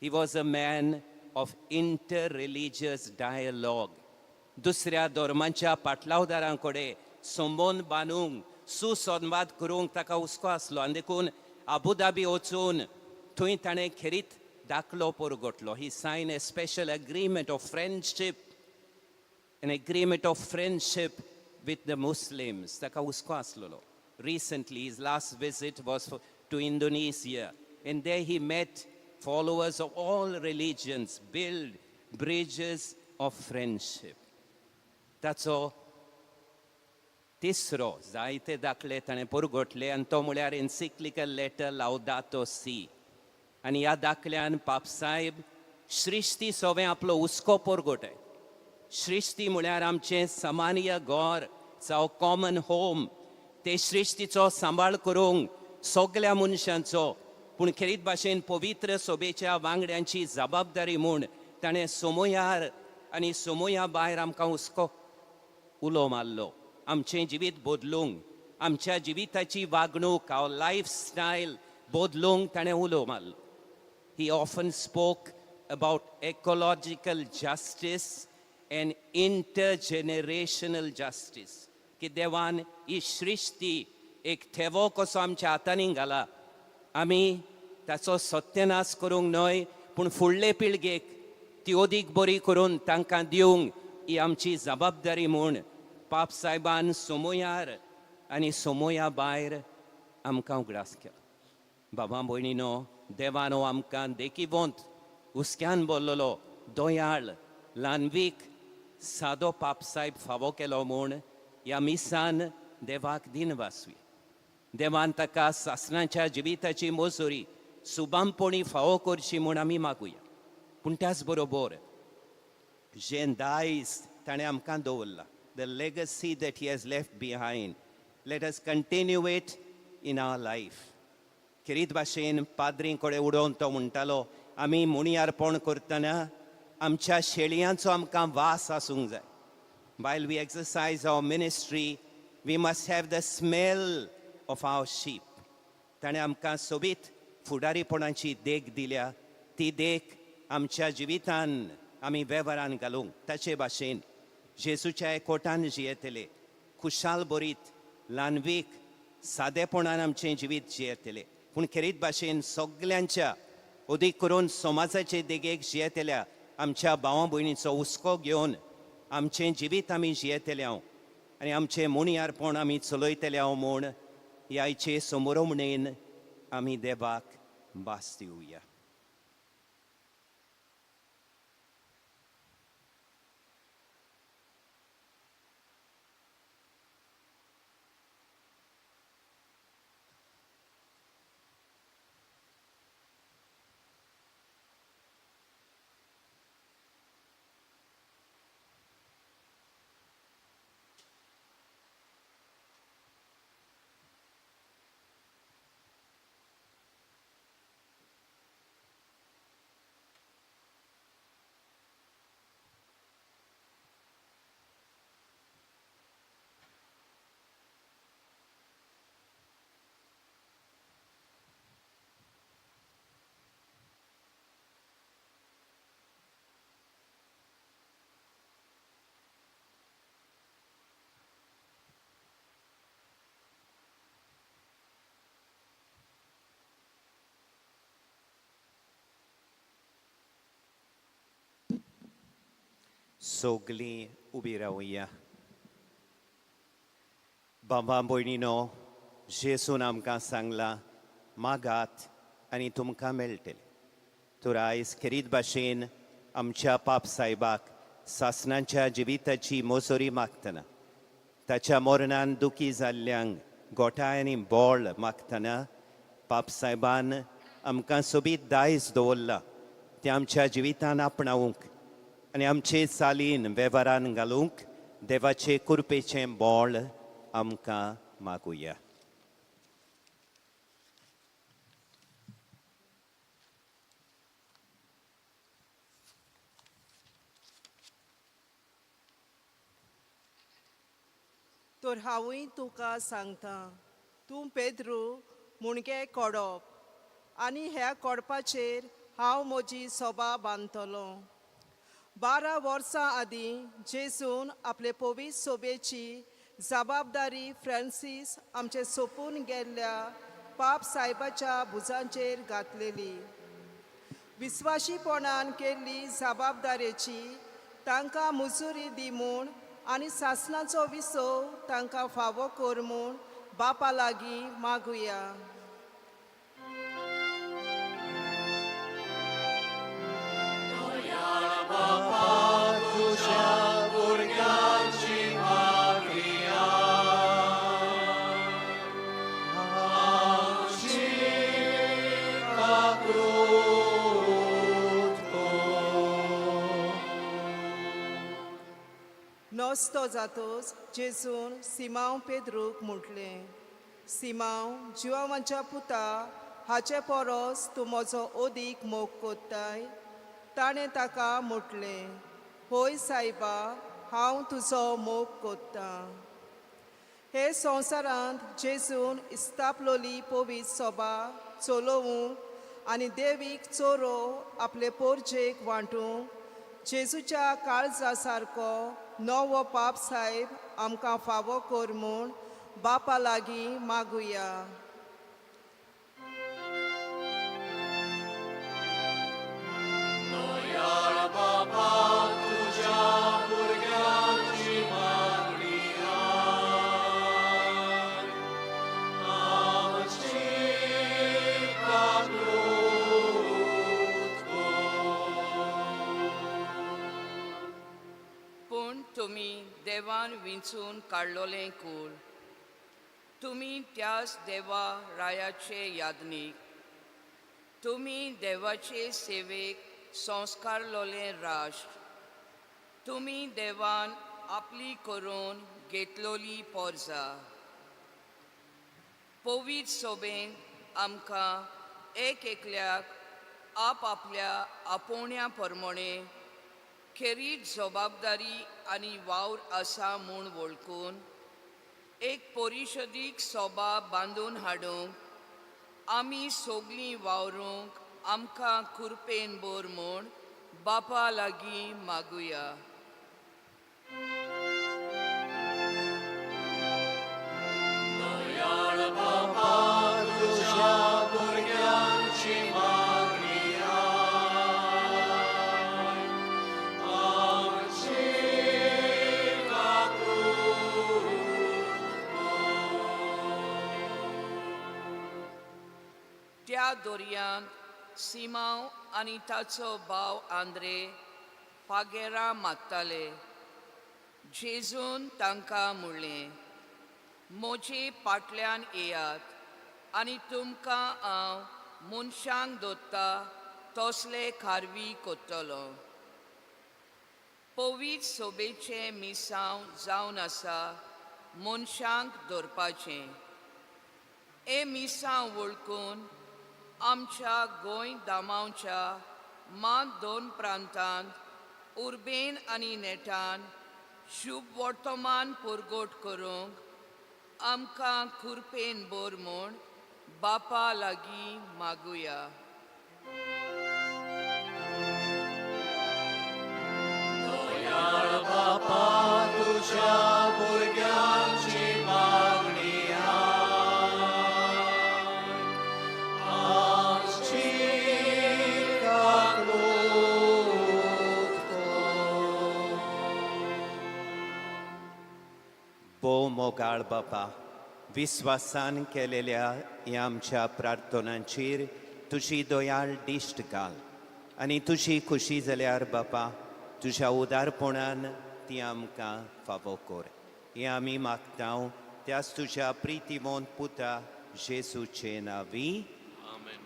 He was a man of interreligious dialogue. दुसऱ्या धर्मांच्या पाटलावदारां कडेन संबंद बांदूंक, सुसंवाद करूंक ताका हुस्को आसलो आनी देखून आबुधाबी वचून थंय ताणें खेरीत दाखलो परगटलो. He signed a special agreement of friendship, an agreement of friendship with the Muslims. ताका हुस्को आसलेलो. Recently, his last visit was to Indonesia, and there he met followers of all religions, build bridges of friendship. ताचो तिसरो जायते दाखले ताणें परगटले आनी तो म्हळ्यार एन्सिक्लिकल लेटर लावदातो सी. आनी ह्या दाखल्यान पापसाहेब सृश्टी सोवें आपलो हुस्को परगटय. सृश्टी म्हळ्यार आमचें सामान्य घर जावं कॉमन होम. ते सृश्टीचो सांबाळ करूंक सगल्या मनशांचो, पूण खेरीत भाशेन पवित्र सोबेच्या वांगड्यांची जबाबदारी म्हूण ताणें समयार आनी समया भायर आमकां हुस्को उलो मारलो. आमचें जिवीत बदलूंक, आमच्या जिविताची वागणूक, our life style बदलूंक ताणें उलो मारलो. He often spoke about ecological justice and intergenerational justice, की देवान ही सृश्टी एक ठेवो कसो आमच्या हातांनी घाला, आमी ताचो सत्यनाश करूंक न्हय, पूण फुडले पिळगेक ती अदीक बरी करून तांकां दिवंक ही आमची जबाबदारी म्हूण पाप साहेबान समयार आनी समया भायर आमकां उगडास केलो. बाबा भयणीनो, देवान हो आमकां देखीवंत, हुस्क्यान बोल्लोलो, दयाळ, ल्हानवीक, सादो पापसाहेब फावो केलो म्हूण ह्या मिसान देवाक दिनवासुया. देवान ताका सासणाच्या जिविताची मजुरी सुबामपणी फावो करची म्हूण आमी मागुया. पूण त्याच बरोबर जें दायज ताणें आमकां दवरलां, the legacy that he has left behind, let us continue it in our life. खेरीत भाशेन पाद्रीं कडेन उडोवन तो म्हणटालो, आमी मुणयार्पण करतना आमच्या शेळयांचो आमकां वास आसूंक जाय. While we exercise our ministry, we must have the smell of our sheep. ताणें आमकां सोबीत फुडारीपणाची देख दिल्या. ती देख आमच्या जिवितान आमी वेव्हारान घालूंक, ताचे भाशेन जेजूच्या एकवटान जियेतले, खुशाल बरीत, ल्हानवीक, सादेपणान आमचें जिवीत जियेतले, पूण खेरीत भाशेन सगल्यांच्या, अदीक करून समाजाचे देगेक जियेतल्या आमच्या भावा भयणीचो हुस्को घेवन आमचें जिवीत आमी जियेतले हांव आनी आमचें मुणयारपण आमी चलयतले हांव म्हूण ह्या आयचे समोरमणेन आमी देवाक भास दिवया. सगलीं उबी रावया. बाबा भयणीनो, जेजून आमकां सांगलां, मागात आनी तुमकां मेळटलें. तर आयज खेरीत भाशेन आमच्या पाप सायबाक सासणाच्या जिविताची मजुरी मागतना ताच्या मरणान दुखी जाल्ल्यांक गोठाय आनी बोळ मागतना पाप सायबान आमकां सोबीत दायज दवरला तें आमच्या जिवितान आपणावंक आनी आमचे चालीन वेव्हारान घालूंक देवाचे कृपेचें बोळ आमकां मागुया. तर हांवूय तुका सांगता, तूं पेद्रू मुणगे कोडप आनी ह्या कोडपाचेर हांव म्हजी सोबा बांदतलो. 12 वर्सां आदीं जेजून आपले पवित्र सोबेची जबाबदारी फ्रांसीस आमचे सोंपून गेल्ल्या पाप सायबाच्या भुजांचेर घातलेली. विस्वाशीपणान केल्ली जबाबदारेची तांकां मुजुरी दी म्हूण आनी सासणाचो विसव तांकां फावो कर म्हूण बापा लागीं मागुया. नस्तो जातोच जेजून सिमांव पेद्रूक म्हटलें, सिमांव जिवाच्या पुता, हाचे परस तूं म्हजो अदीक मोग कोत्ताय. ताणें ताका म्हटलें, होय सायबा, हांव तुजो मोग कोत्तां. हे संवसारांत जेजून इस्तापलोली पवित्र सोबा चलोवंक आनी देवीक चोरो आपले पोरजेक वांटूंक जेजूच्या काळजा सारको नवो पाप साहेब आमकां फावो कर म्हूण बापा लागीं मागुया. पूण तुमी देवान विंचून काडलोलें कूळ, तुमी त्याच देवा रायाचे यादनीक, तुमी देवाचे सेवेक संस्कारलोलें राष्ट्र, तुमी देवान आपली करून घेतलोली पोरजा. पवित्र सोबेन आमकां एक एकल्याक आप आपल्या आपोवण्या प्रमाणे खेरीत जबाबदारी आनी वावर आसा म्हूण वळखून एक परिशदीक सोबा बांदून हाडूंक आमी सगलीं वावरूंक आमकां कुरपेन बोर म्हूण बापा लागीं मागुया. त्या दर्यांत सिमांव आनी ताचो भाव आंद्रे पागेरां मागताले. जेजून तांकां म्हणलें, म्हजे फाटल्यान येयात आनी तुमकां हांव मनशांक दोत्ता तसले खारवी कोत्तलो. पवित्र सोबेचें मिसांव जावन आसा मनशांक धरपाचें. हें मिसांव वळखून आमच्या गोंय दामांवच्या मात दोन प्रांतांत उर्बेन आनी नेटान शुभ वर्तमान पुरगोट करूंक आमकां कुरपेन बोर म्हूण बापा लागीं मागुया. बापा तुज्या भुरग्यांची मागणी आमची काकूत कर. भोव मोगाळ बापा, विस्वासान केलेल्या ह्या आमच्या प्रार्थनांचेर तुजी दयाळ दिश्ट घाल आनी तुजी खुशी जाल्यार बापा तुज्या उदारपणान ती आमकां फावो कर. हें आमी मागता त्याच तुज्या प्रितीवंत पुता जेजूचे नांवी. आमेन.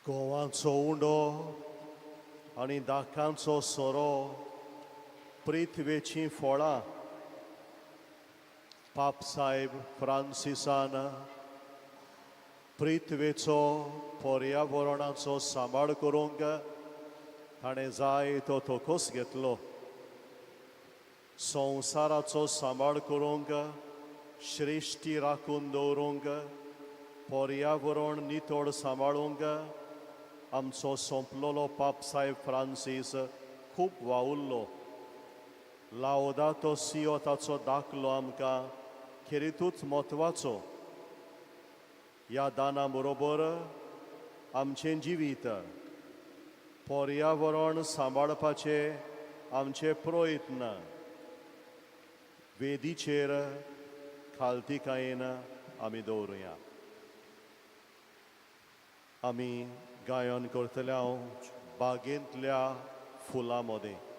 गोवाचो उंडो आनी दाकांचो सोरो, पृथ्वेचीं फळां पापसाहेब फ्रांसिसान पृथ्वेचो पर्यावरणाचो सांबाळ करूंक ताणें जाय तो तोकोस घेतलो. संवसाराचो सांबाळ करूंक, श्रेश्ठी राखून दवरूंक, पर्यावरण नितळ सांबाळूंक आमचो सोंपलेलो पापसाहेब फ्रांसीस खूब वावुरलो. लावदातो सियो ताचो दाखलो आमकां खेरीतूच म्हत्वाचो. ह्या दाना बरोबर आमचें जिवीत पर्यावरण सांबाळपाचे आमचे प्रयत्न वेदीचेर खालतीकायेन आमी दवरुया. आमी गायन करतले हांव बागेंतल्या फुलां मदें. बागेंतल्या फुलां मोदें.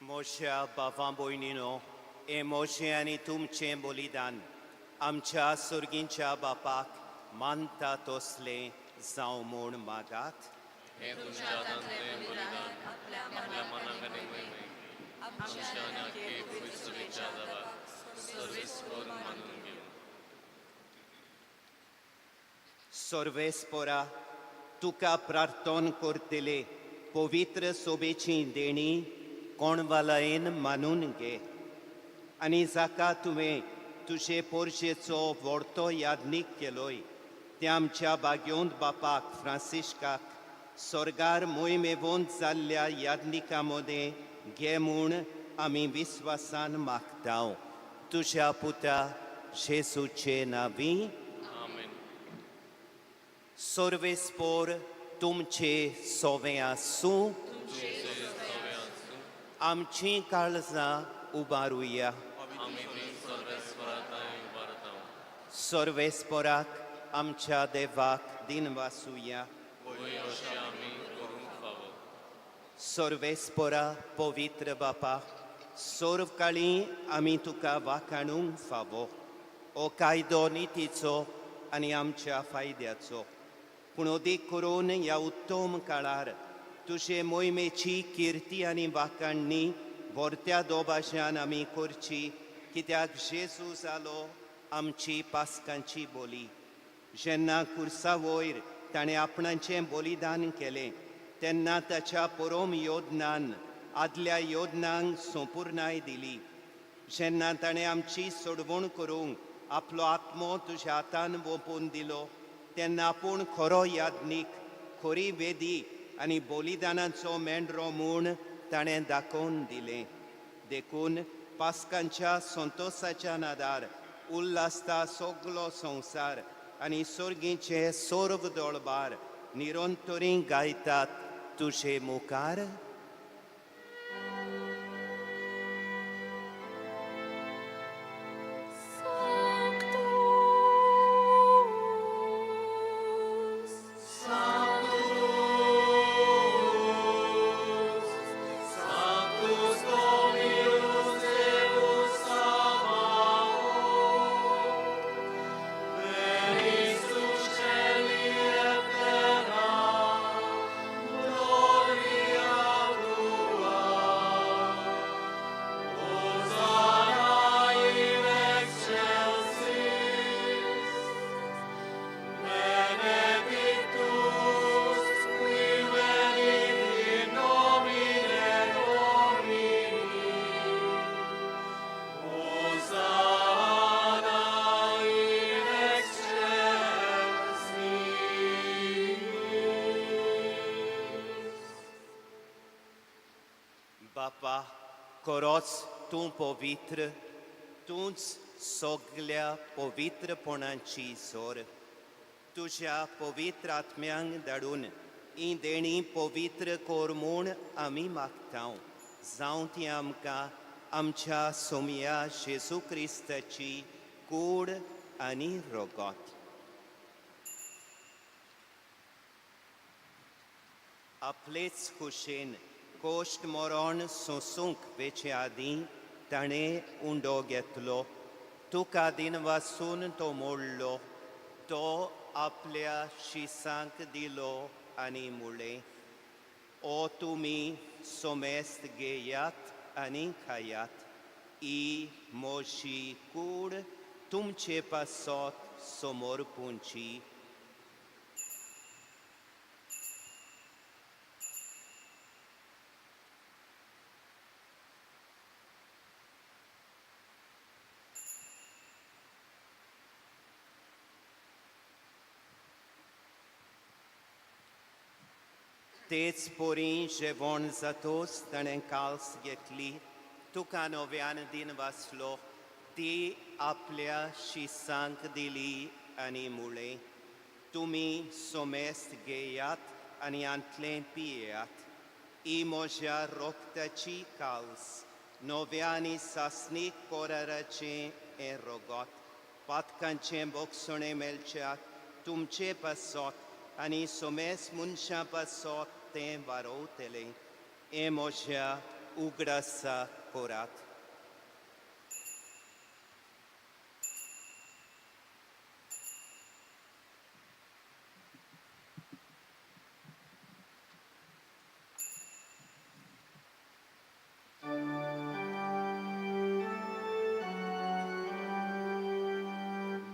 म्हज्या भावा भयणीनो, हें म्हजें आनी तुमचें बलिदान आमच्या सर्गींच्या बापाक मानता तसलें जावं म्हूण मागात. हें तुमच्या हातांतलें बलिदान आपल्या मनाक आनी मोहिमेक आमच्या आनी आख्खे पवित्र देवाक सर्वेस्पर मानून घेवं. सर्वेस्पोरा, तुका प्रार्थन करतले पवित्र सोबेची देणी कोणवालायेन मानून घे आनी जाका तुवें तुजे पोरशेचो व्हडतो यादनीक केलोय त्या आमच्या भाग्योंत बापाक फ्रांसिस्काक स्वर्गार मोहिमेवंत जाल्ल्या यादनिकां मदें घे म्हूण आमी विस्वासान मागता, तुज्या पुता जेजूचे नांवी. आमेन. सर्वेस्पोर तुमचे सोवें आसूं. आमची काळजां उबारुया. आमी ती सर्वेस्परा थंय उबारता. सर्वेस्पोराक आमच्या देवाक दिनवासुया. वय अशें आमी करूंक फावो. सर्वेस्पोरा, पवित्र बापा, सर्व काळी आमी तुका वाखाणूंक फावो. हो कायदो नितीचो आनी आमच्या फायद्याचो, पूण अदीक करून ह्या उत्तम काळार तुजे मोहिमेची किर्ती आनी वाखाणणी व्हरत्या दोभाश्यान आमी करची, कित्याक जेजू जालो आमची पास्कांची बोली. जेन्ना कुर्सा वयर ताणें आपणाचें बलिदान केलें तेन्ना ताच्या परोम योदनान आदल्या योदनांक संपुर्णाय दिली. जेन्ना ताणें आमची सोडवण करूंक आपलो आत्मो तुज्या हातान वोंपून दिलो तेन्ना आपूण खरो यादनीक, खरी वेदी आनी बलिदानाचो मेंढरो म्हूण ताणें दाखोवन दिलें. देखून पास्कांच्या संतोसाच्या नादार उल्हासता सगलो संवसार आनी सर्गीचे सर्व दळबार निरंतरी गायतात तुजे मुखार. Sanctus. Sanctus Dominus Deus Sabaoth, venis celi et terra, gloria tua. Hosanna in excelsis, benedictus qui venit in nomine Domini. Hosanna in excelsis. बापा, खरोच तूं पवित्र, तूंच सगल्या पवित्रपणाची जोर. तुज्या पवित्र आत्म्यांक धाडून ही देणी पवित्र कर म्हूण आमी मागता, जावं ती आमकां आमच्या सोमया जेजू क्रिस्ताची कूड आनी रगत. आपलेच खुशेन कोश्ट मरण सोंसूंक वेचे आदीं ताणें उंडो घेतलो, तुका दिनवासून तो मोडलो, तो आपल्या शिसांक दिलो आनी मुळें, ओ तुमी सोमेस्त घेयात आनी खायात, ही म्हजी कूड तुमचे पासत समर्पूंची. तेच पोरी जेवण जातोच ताणें काल्स घेतली, तुका नव्यान दिन वाचलो, ती आपल्या शिसांक दिली आनी मुळें, तुमी सोमेस्त घेयात आनी आंतलें पियेयात, ही म्हज्या रोगताची काल्स, नव्या आनी सासणीक कोराराचें हें रगत, पातकांचें बोगसणें मेळच्याक तुमचे पासत आनी सोमेस मनशां पासत तें वारोवतलें. हें म्हज्या उगडासा करात.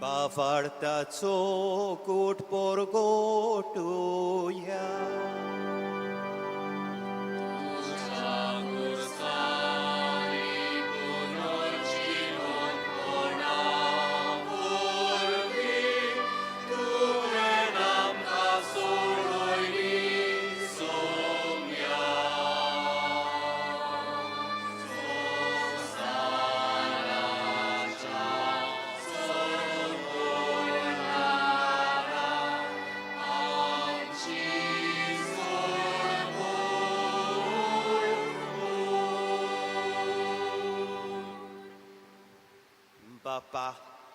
बाफाडताचो कूट पोरगोटुया. बापा,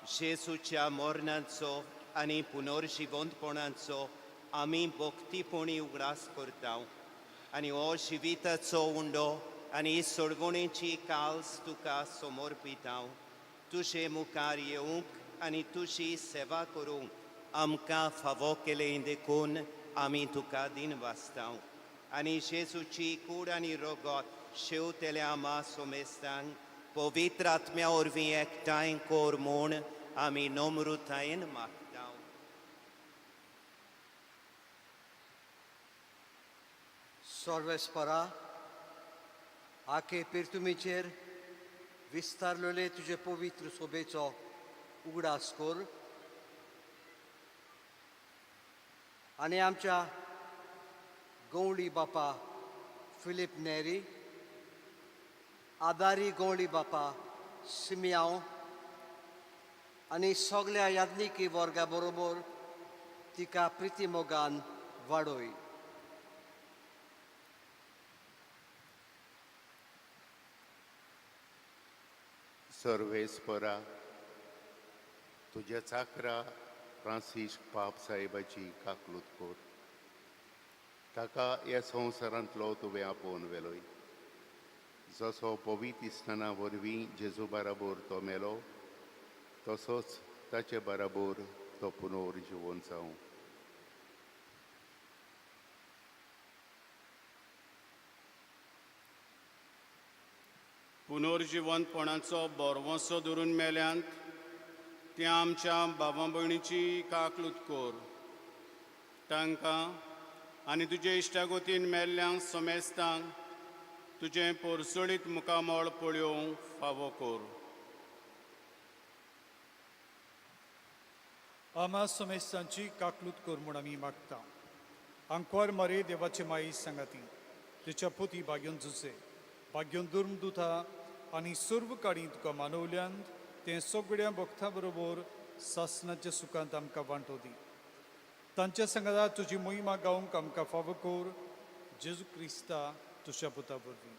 जेजूच्या मरणाचो आनी पुनर्जिवंतपणाचो आमी भक्तीपणी उगडास करता आनी हो जिविताचो उंडो आनी सोडवणेची काल्स तुका समर्पिता. तुजे मुखार येवंक आनी तुजी सेवा करूंक आमकां फावो केलें देखून आमी तुका दिन वाचता आनी जेजूची कूड आनी रगत शेवतेल्या आमा सोमेस्तांक पवित्र आत्म्या वरवीं एकठांय कर म्हूण आमी नम्रतायेन मागता. सर्वेस्परा, आखे पिर्तुमीचेर विस्तारलेले तुजे पवित्र सोबेचो उगडास कर आनी आमच्या गवळी बापा फिलीप नेरी, आदारी गवळी बापा सिमियांव आनी सगल्या याज्ञिकी वर्गा बरोबर तिका प्रिती मोगान वाडोय. सर्वेस्परा, तुज्या चाकरा फ्रांसीस्क पाप साहेबाची काकलूत कर. ताका ह्या संवसारांतलो तुवें आपोवन व्हेलोय. जसो पवित्र इस्नाना वरवीं जेजू बाराबोर तो मेलो, तसोच ताचे बाराबोर तो पुनर्जिवन जावं. पुनर्जिवंतपणाचो बोरवंसो धरून मेल्यांत त्या आमच्या बाबा भयणीची काकलूत कर. तांकां आनी तुजे इश्टागोतीन मेल्ल्यांक समेस्तांक तुजें पोरसोळीत मुखामळ पळोवंक फावो कर. आमा समेस्तांची काकलूत कर म्हूण आमी मागता. आंकवार मरे देवाचे माई सांगाती, तिच्या पुती भाग्योन जुसे, भाग्योन दुर्मदुता आनी सर्व काळी तुका मानवल्यान तें सगळ्या भक्तां बरोबर सासनाच्या सुखांत आमकां वांटो दी. तांच्या सांगाता तुजी मोहिमा गावंक आमकां फावो कर, जेजू क्रिस्ता तुज्या पुता वरवीं.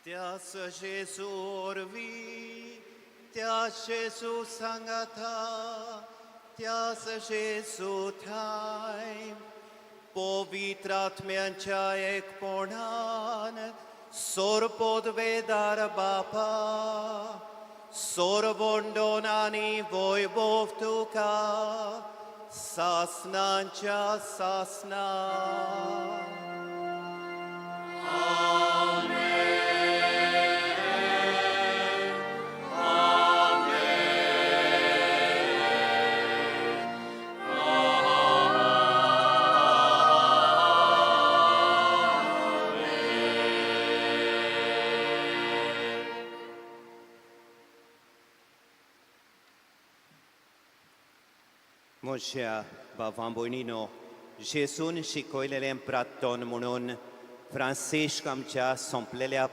त्यास जेजू वरवीं, त्या जेजू सांगाता, त्यास जेजू ठाय पवित्र आत्म्यांच्या एकपणान सोरपोदवेदार बापा, सोरबोंडोन आनी वैभव तुका सासनाच्या सासना. म्हज्या भावां भयणीनो, जेजून शिकयलेलें प्रार्थन म्हणून फ्रांसिश्क आमच्या सोंपलेल्या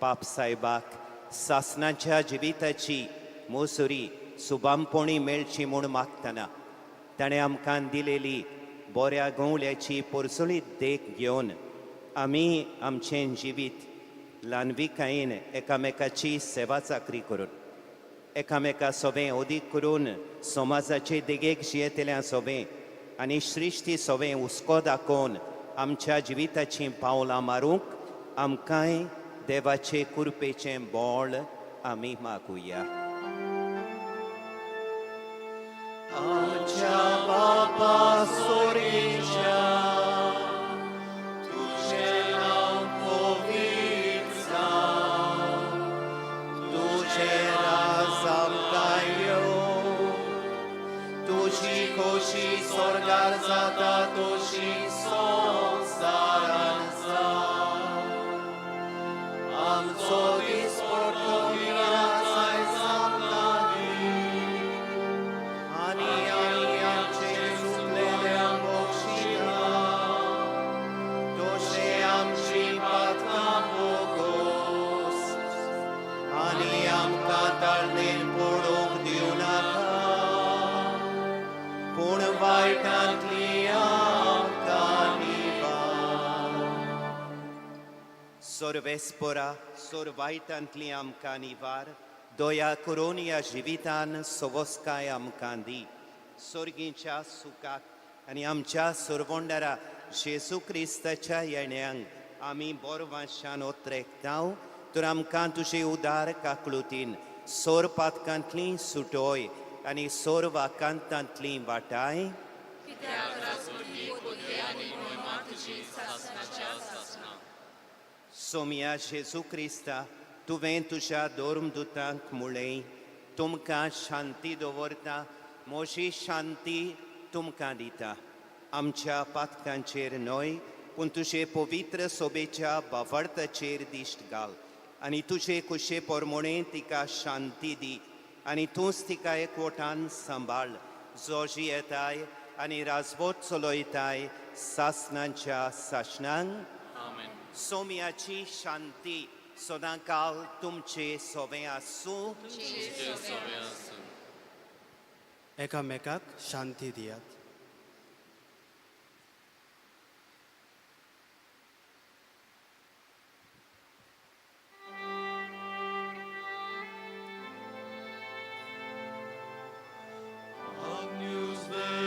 पाप साहेबाक सासनाच्या जिविताची मोसुरी सुबामपणी मेळची म्हूण मागतना ताणें आमकां दिलेली बऱ्या गवल्याची पोरसुळीत देख घेवन आमी आमचें जिवीत ल्हानविकायेन एकामेकाची सेवा चाकरी करून एकामेका सोबें अदीक करून समाजाचे देगेक जियेतल्या सोबें आनी सृश्टी सोबें हुस्को दाखोवन आमच्या जिविताचीं पावलां मारूंक आमकांय देवाचे कृपेचें बळ आमी मागुया. आमच्या बापा सोरीच्या तुझें नांव पवित्र जावं, तुझें राज आमकां येवं, तुजी खोशी स्वर्गार जाता तशी संवसारान जावं. आमचो दिसपडटो निराश आयज आमकां दी, आनी आमी आमचे चुकलेल्यांक बक्षिता, तशें आमची पातकां भोगोस, आनी आमकां ताळणेर पडूंक दिवं नाका, पूण वायटांतली आमकां निवार. सर्वेस्परा सोर वायटांतली आमकां निवार, दया करून ह्या जिवितान सवस्काय आमकां दी, सोर्गीच्या सुखाक आनी आमच्या सोरवंडरा जेजू क्रिस्ताच्या येण्यांक आमी बोरवाशान ओत्रेकताव. तर आमकां तुजे उदार काकळुतीन सोर पातकांतली सुटोय आनी सोर वाकांतांतली वाटाय. सोमया जेजू क्रिस्ता, तुवें तुज्या धर्मदुतांक मुळें, तुमकां शांती दवरता, म्हजी शांती तुमकां दिता. आमच्या पातकांचेर न्हय पूण तुजे पवित्र सोबेच्या बावडताचेर दिश्ट घाल आनी तुजे कुशे पोरमोणे तिका शांती दी आनी तूंच तिका एकवटान सांबाळ, जो जियेताय आनी राजवट चलयताय सासणांच्या सासणांक. सोम्याची शांती सदांकाल तुमचे सोबें आसूं. एकामेकाक शांती दियात. Agnus Dei,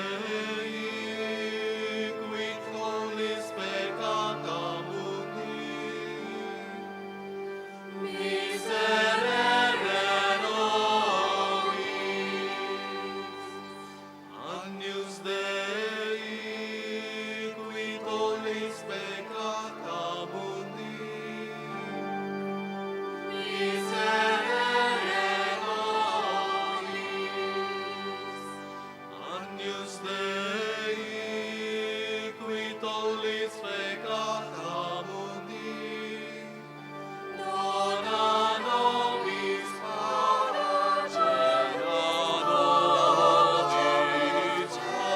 qui tollis peccata mundi, miserere nobis. Agnus Dei, qui tollis peccata mundi, miserere nobis. Agnus Dei, qui tollis peccata mundi, dona nobis pace, nobis pace.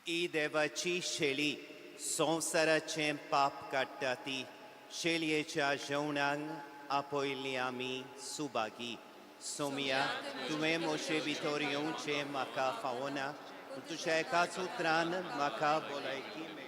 ही देवाची शेळी संवसाराचें पाप काडटा ती शेळयेच्या जेवणाक आपयल्ली आमी सुभागी. सोमया, तुवें म्हजे भितर येवचें म्हाका फावना, पूण तुज्या एकाच उतरान म्हाका भलायकी मेळटली.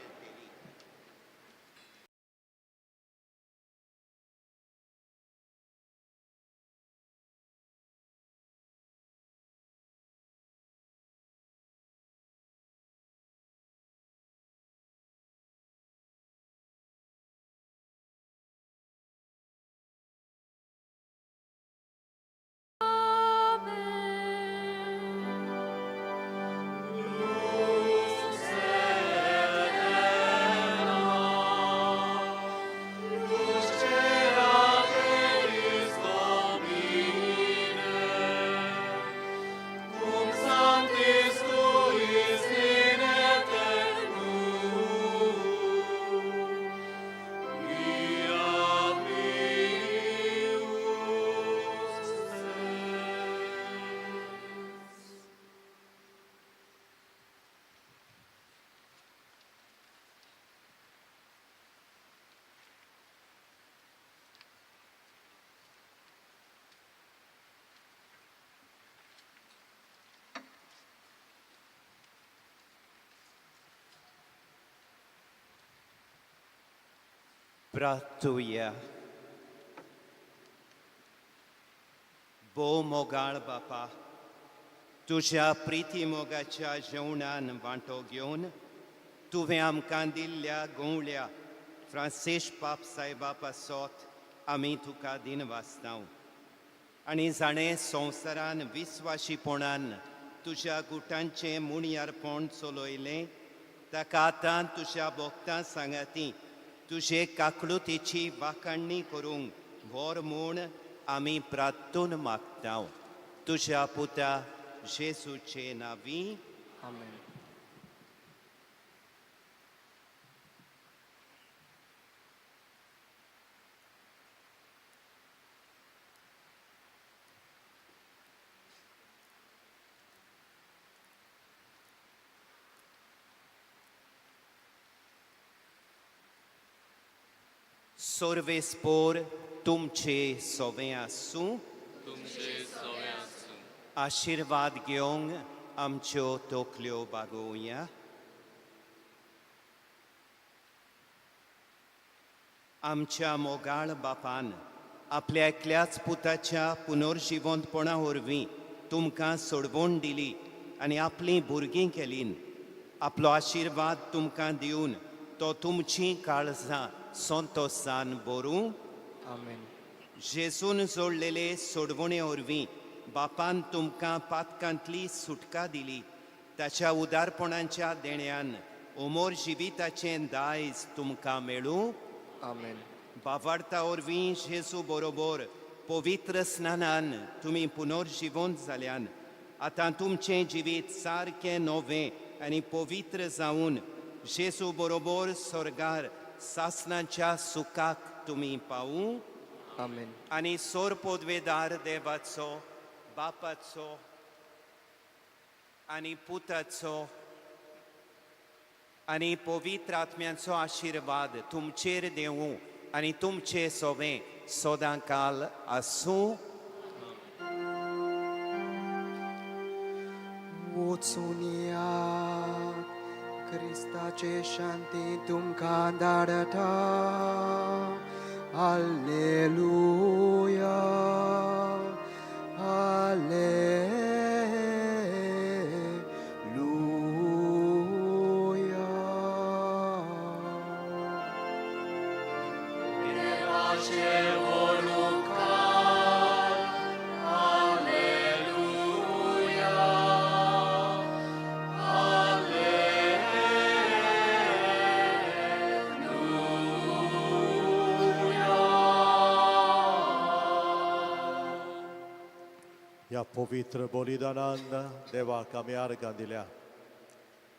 Amen. Lux प्रार्थुया. भोव मोगाळ बापा, तुज्या प्रिती मोगाच्या जेवणान वांटो घेवन तुवें आमकां दिल्ल्या गंवळ्या फ्रांसीस पाप सायबा पासत आमी तुका दिनवासताव. आनी जाणें संवसारान विस्वाशीपणान तुज्या गुटांचें मुणयारपण चलयलें ताका आतां तुज्या भोक्तां सांगाती तुजे काकळुतीची वाखाणणी करूंक व्हर म्हूण आमी प्रार्थून मागताव. तुज्या पुता जेजूचे नांवी. आमेन. सर्वेस्पोर तुमचे सोवें आसूं. तुमचे सोवें आसूं. आशिर्वाद घेवंक आमच्यो तकल्यो बागोवया. आमच्या मोगाळ बापान आपल्या एकल्याच पुताच्या पुनर्जिवंतपणा वरवीं तुमकां सोडवण दिली आनी आपलीं भुरगीं केलीं. आपलो आशिर्वाद तुमकां दिवन तो तुमचीं काळजां संतोसान भरूं. आमेन. जेजून जोडलेले सोडवणे वरवीं बापान तुमकां पातकांतली सुटका दिली. ताच्या उदारपणाच्या देण्यान उमोर जिविताचें दायज तुमकां मेळूं. आमेन. बावार्ता वरवीं जेजू बरोबर पवित्र स्नानान तुमी पुनर्जिवंत जाल्यान आतां तुमचें जिवीत सारकें नवें आनी पवित्र जावन जेजू बरोबर स्वर्गार सासनाच्या सुखाक तुमी पावूं. आमेन. आनी सोर पदवेदार देवाचो, बापाचो आनी पुताचो आनी पवित्र आत्म्याचो आशिर्वाद तुमचेर देवूं आनी तुमचे सोवें सदां काल आसूं. वचुनया, क्रिस्ताचे शांती तुमकां धाडटा. Alleluia, Alleluia. ह्या पवित्र बलिदानान देवाक आमी आर्गां दिल्या.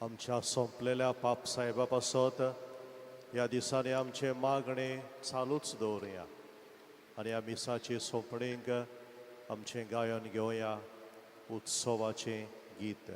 आमच्या सोंपलेल्या पाप सायबा पासत ह्या दिसांनी आमचें मागणें चालूच दवरुया आनी ह्या मिसाचे सोंपणेक आमचें गायन घेवया उत्सवाचें गीत.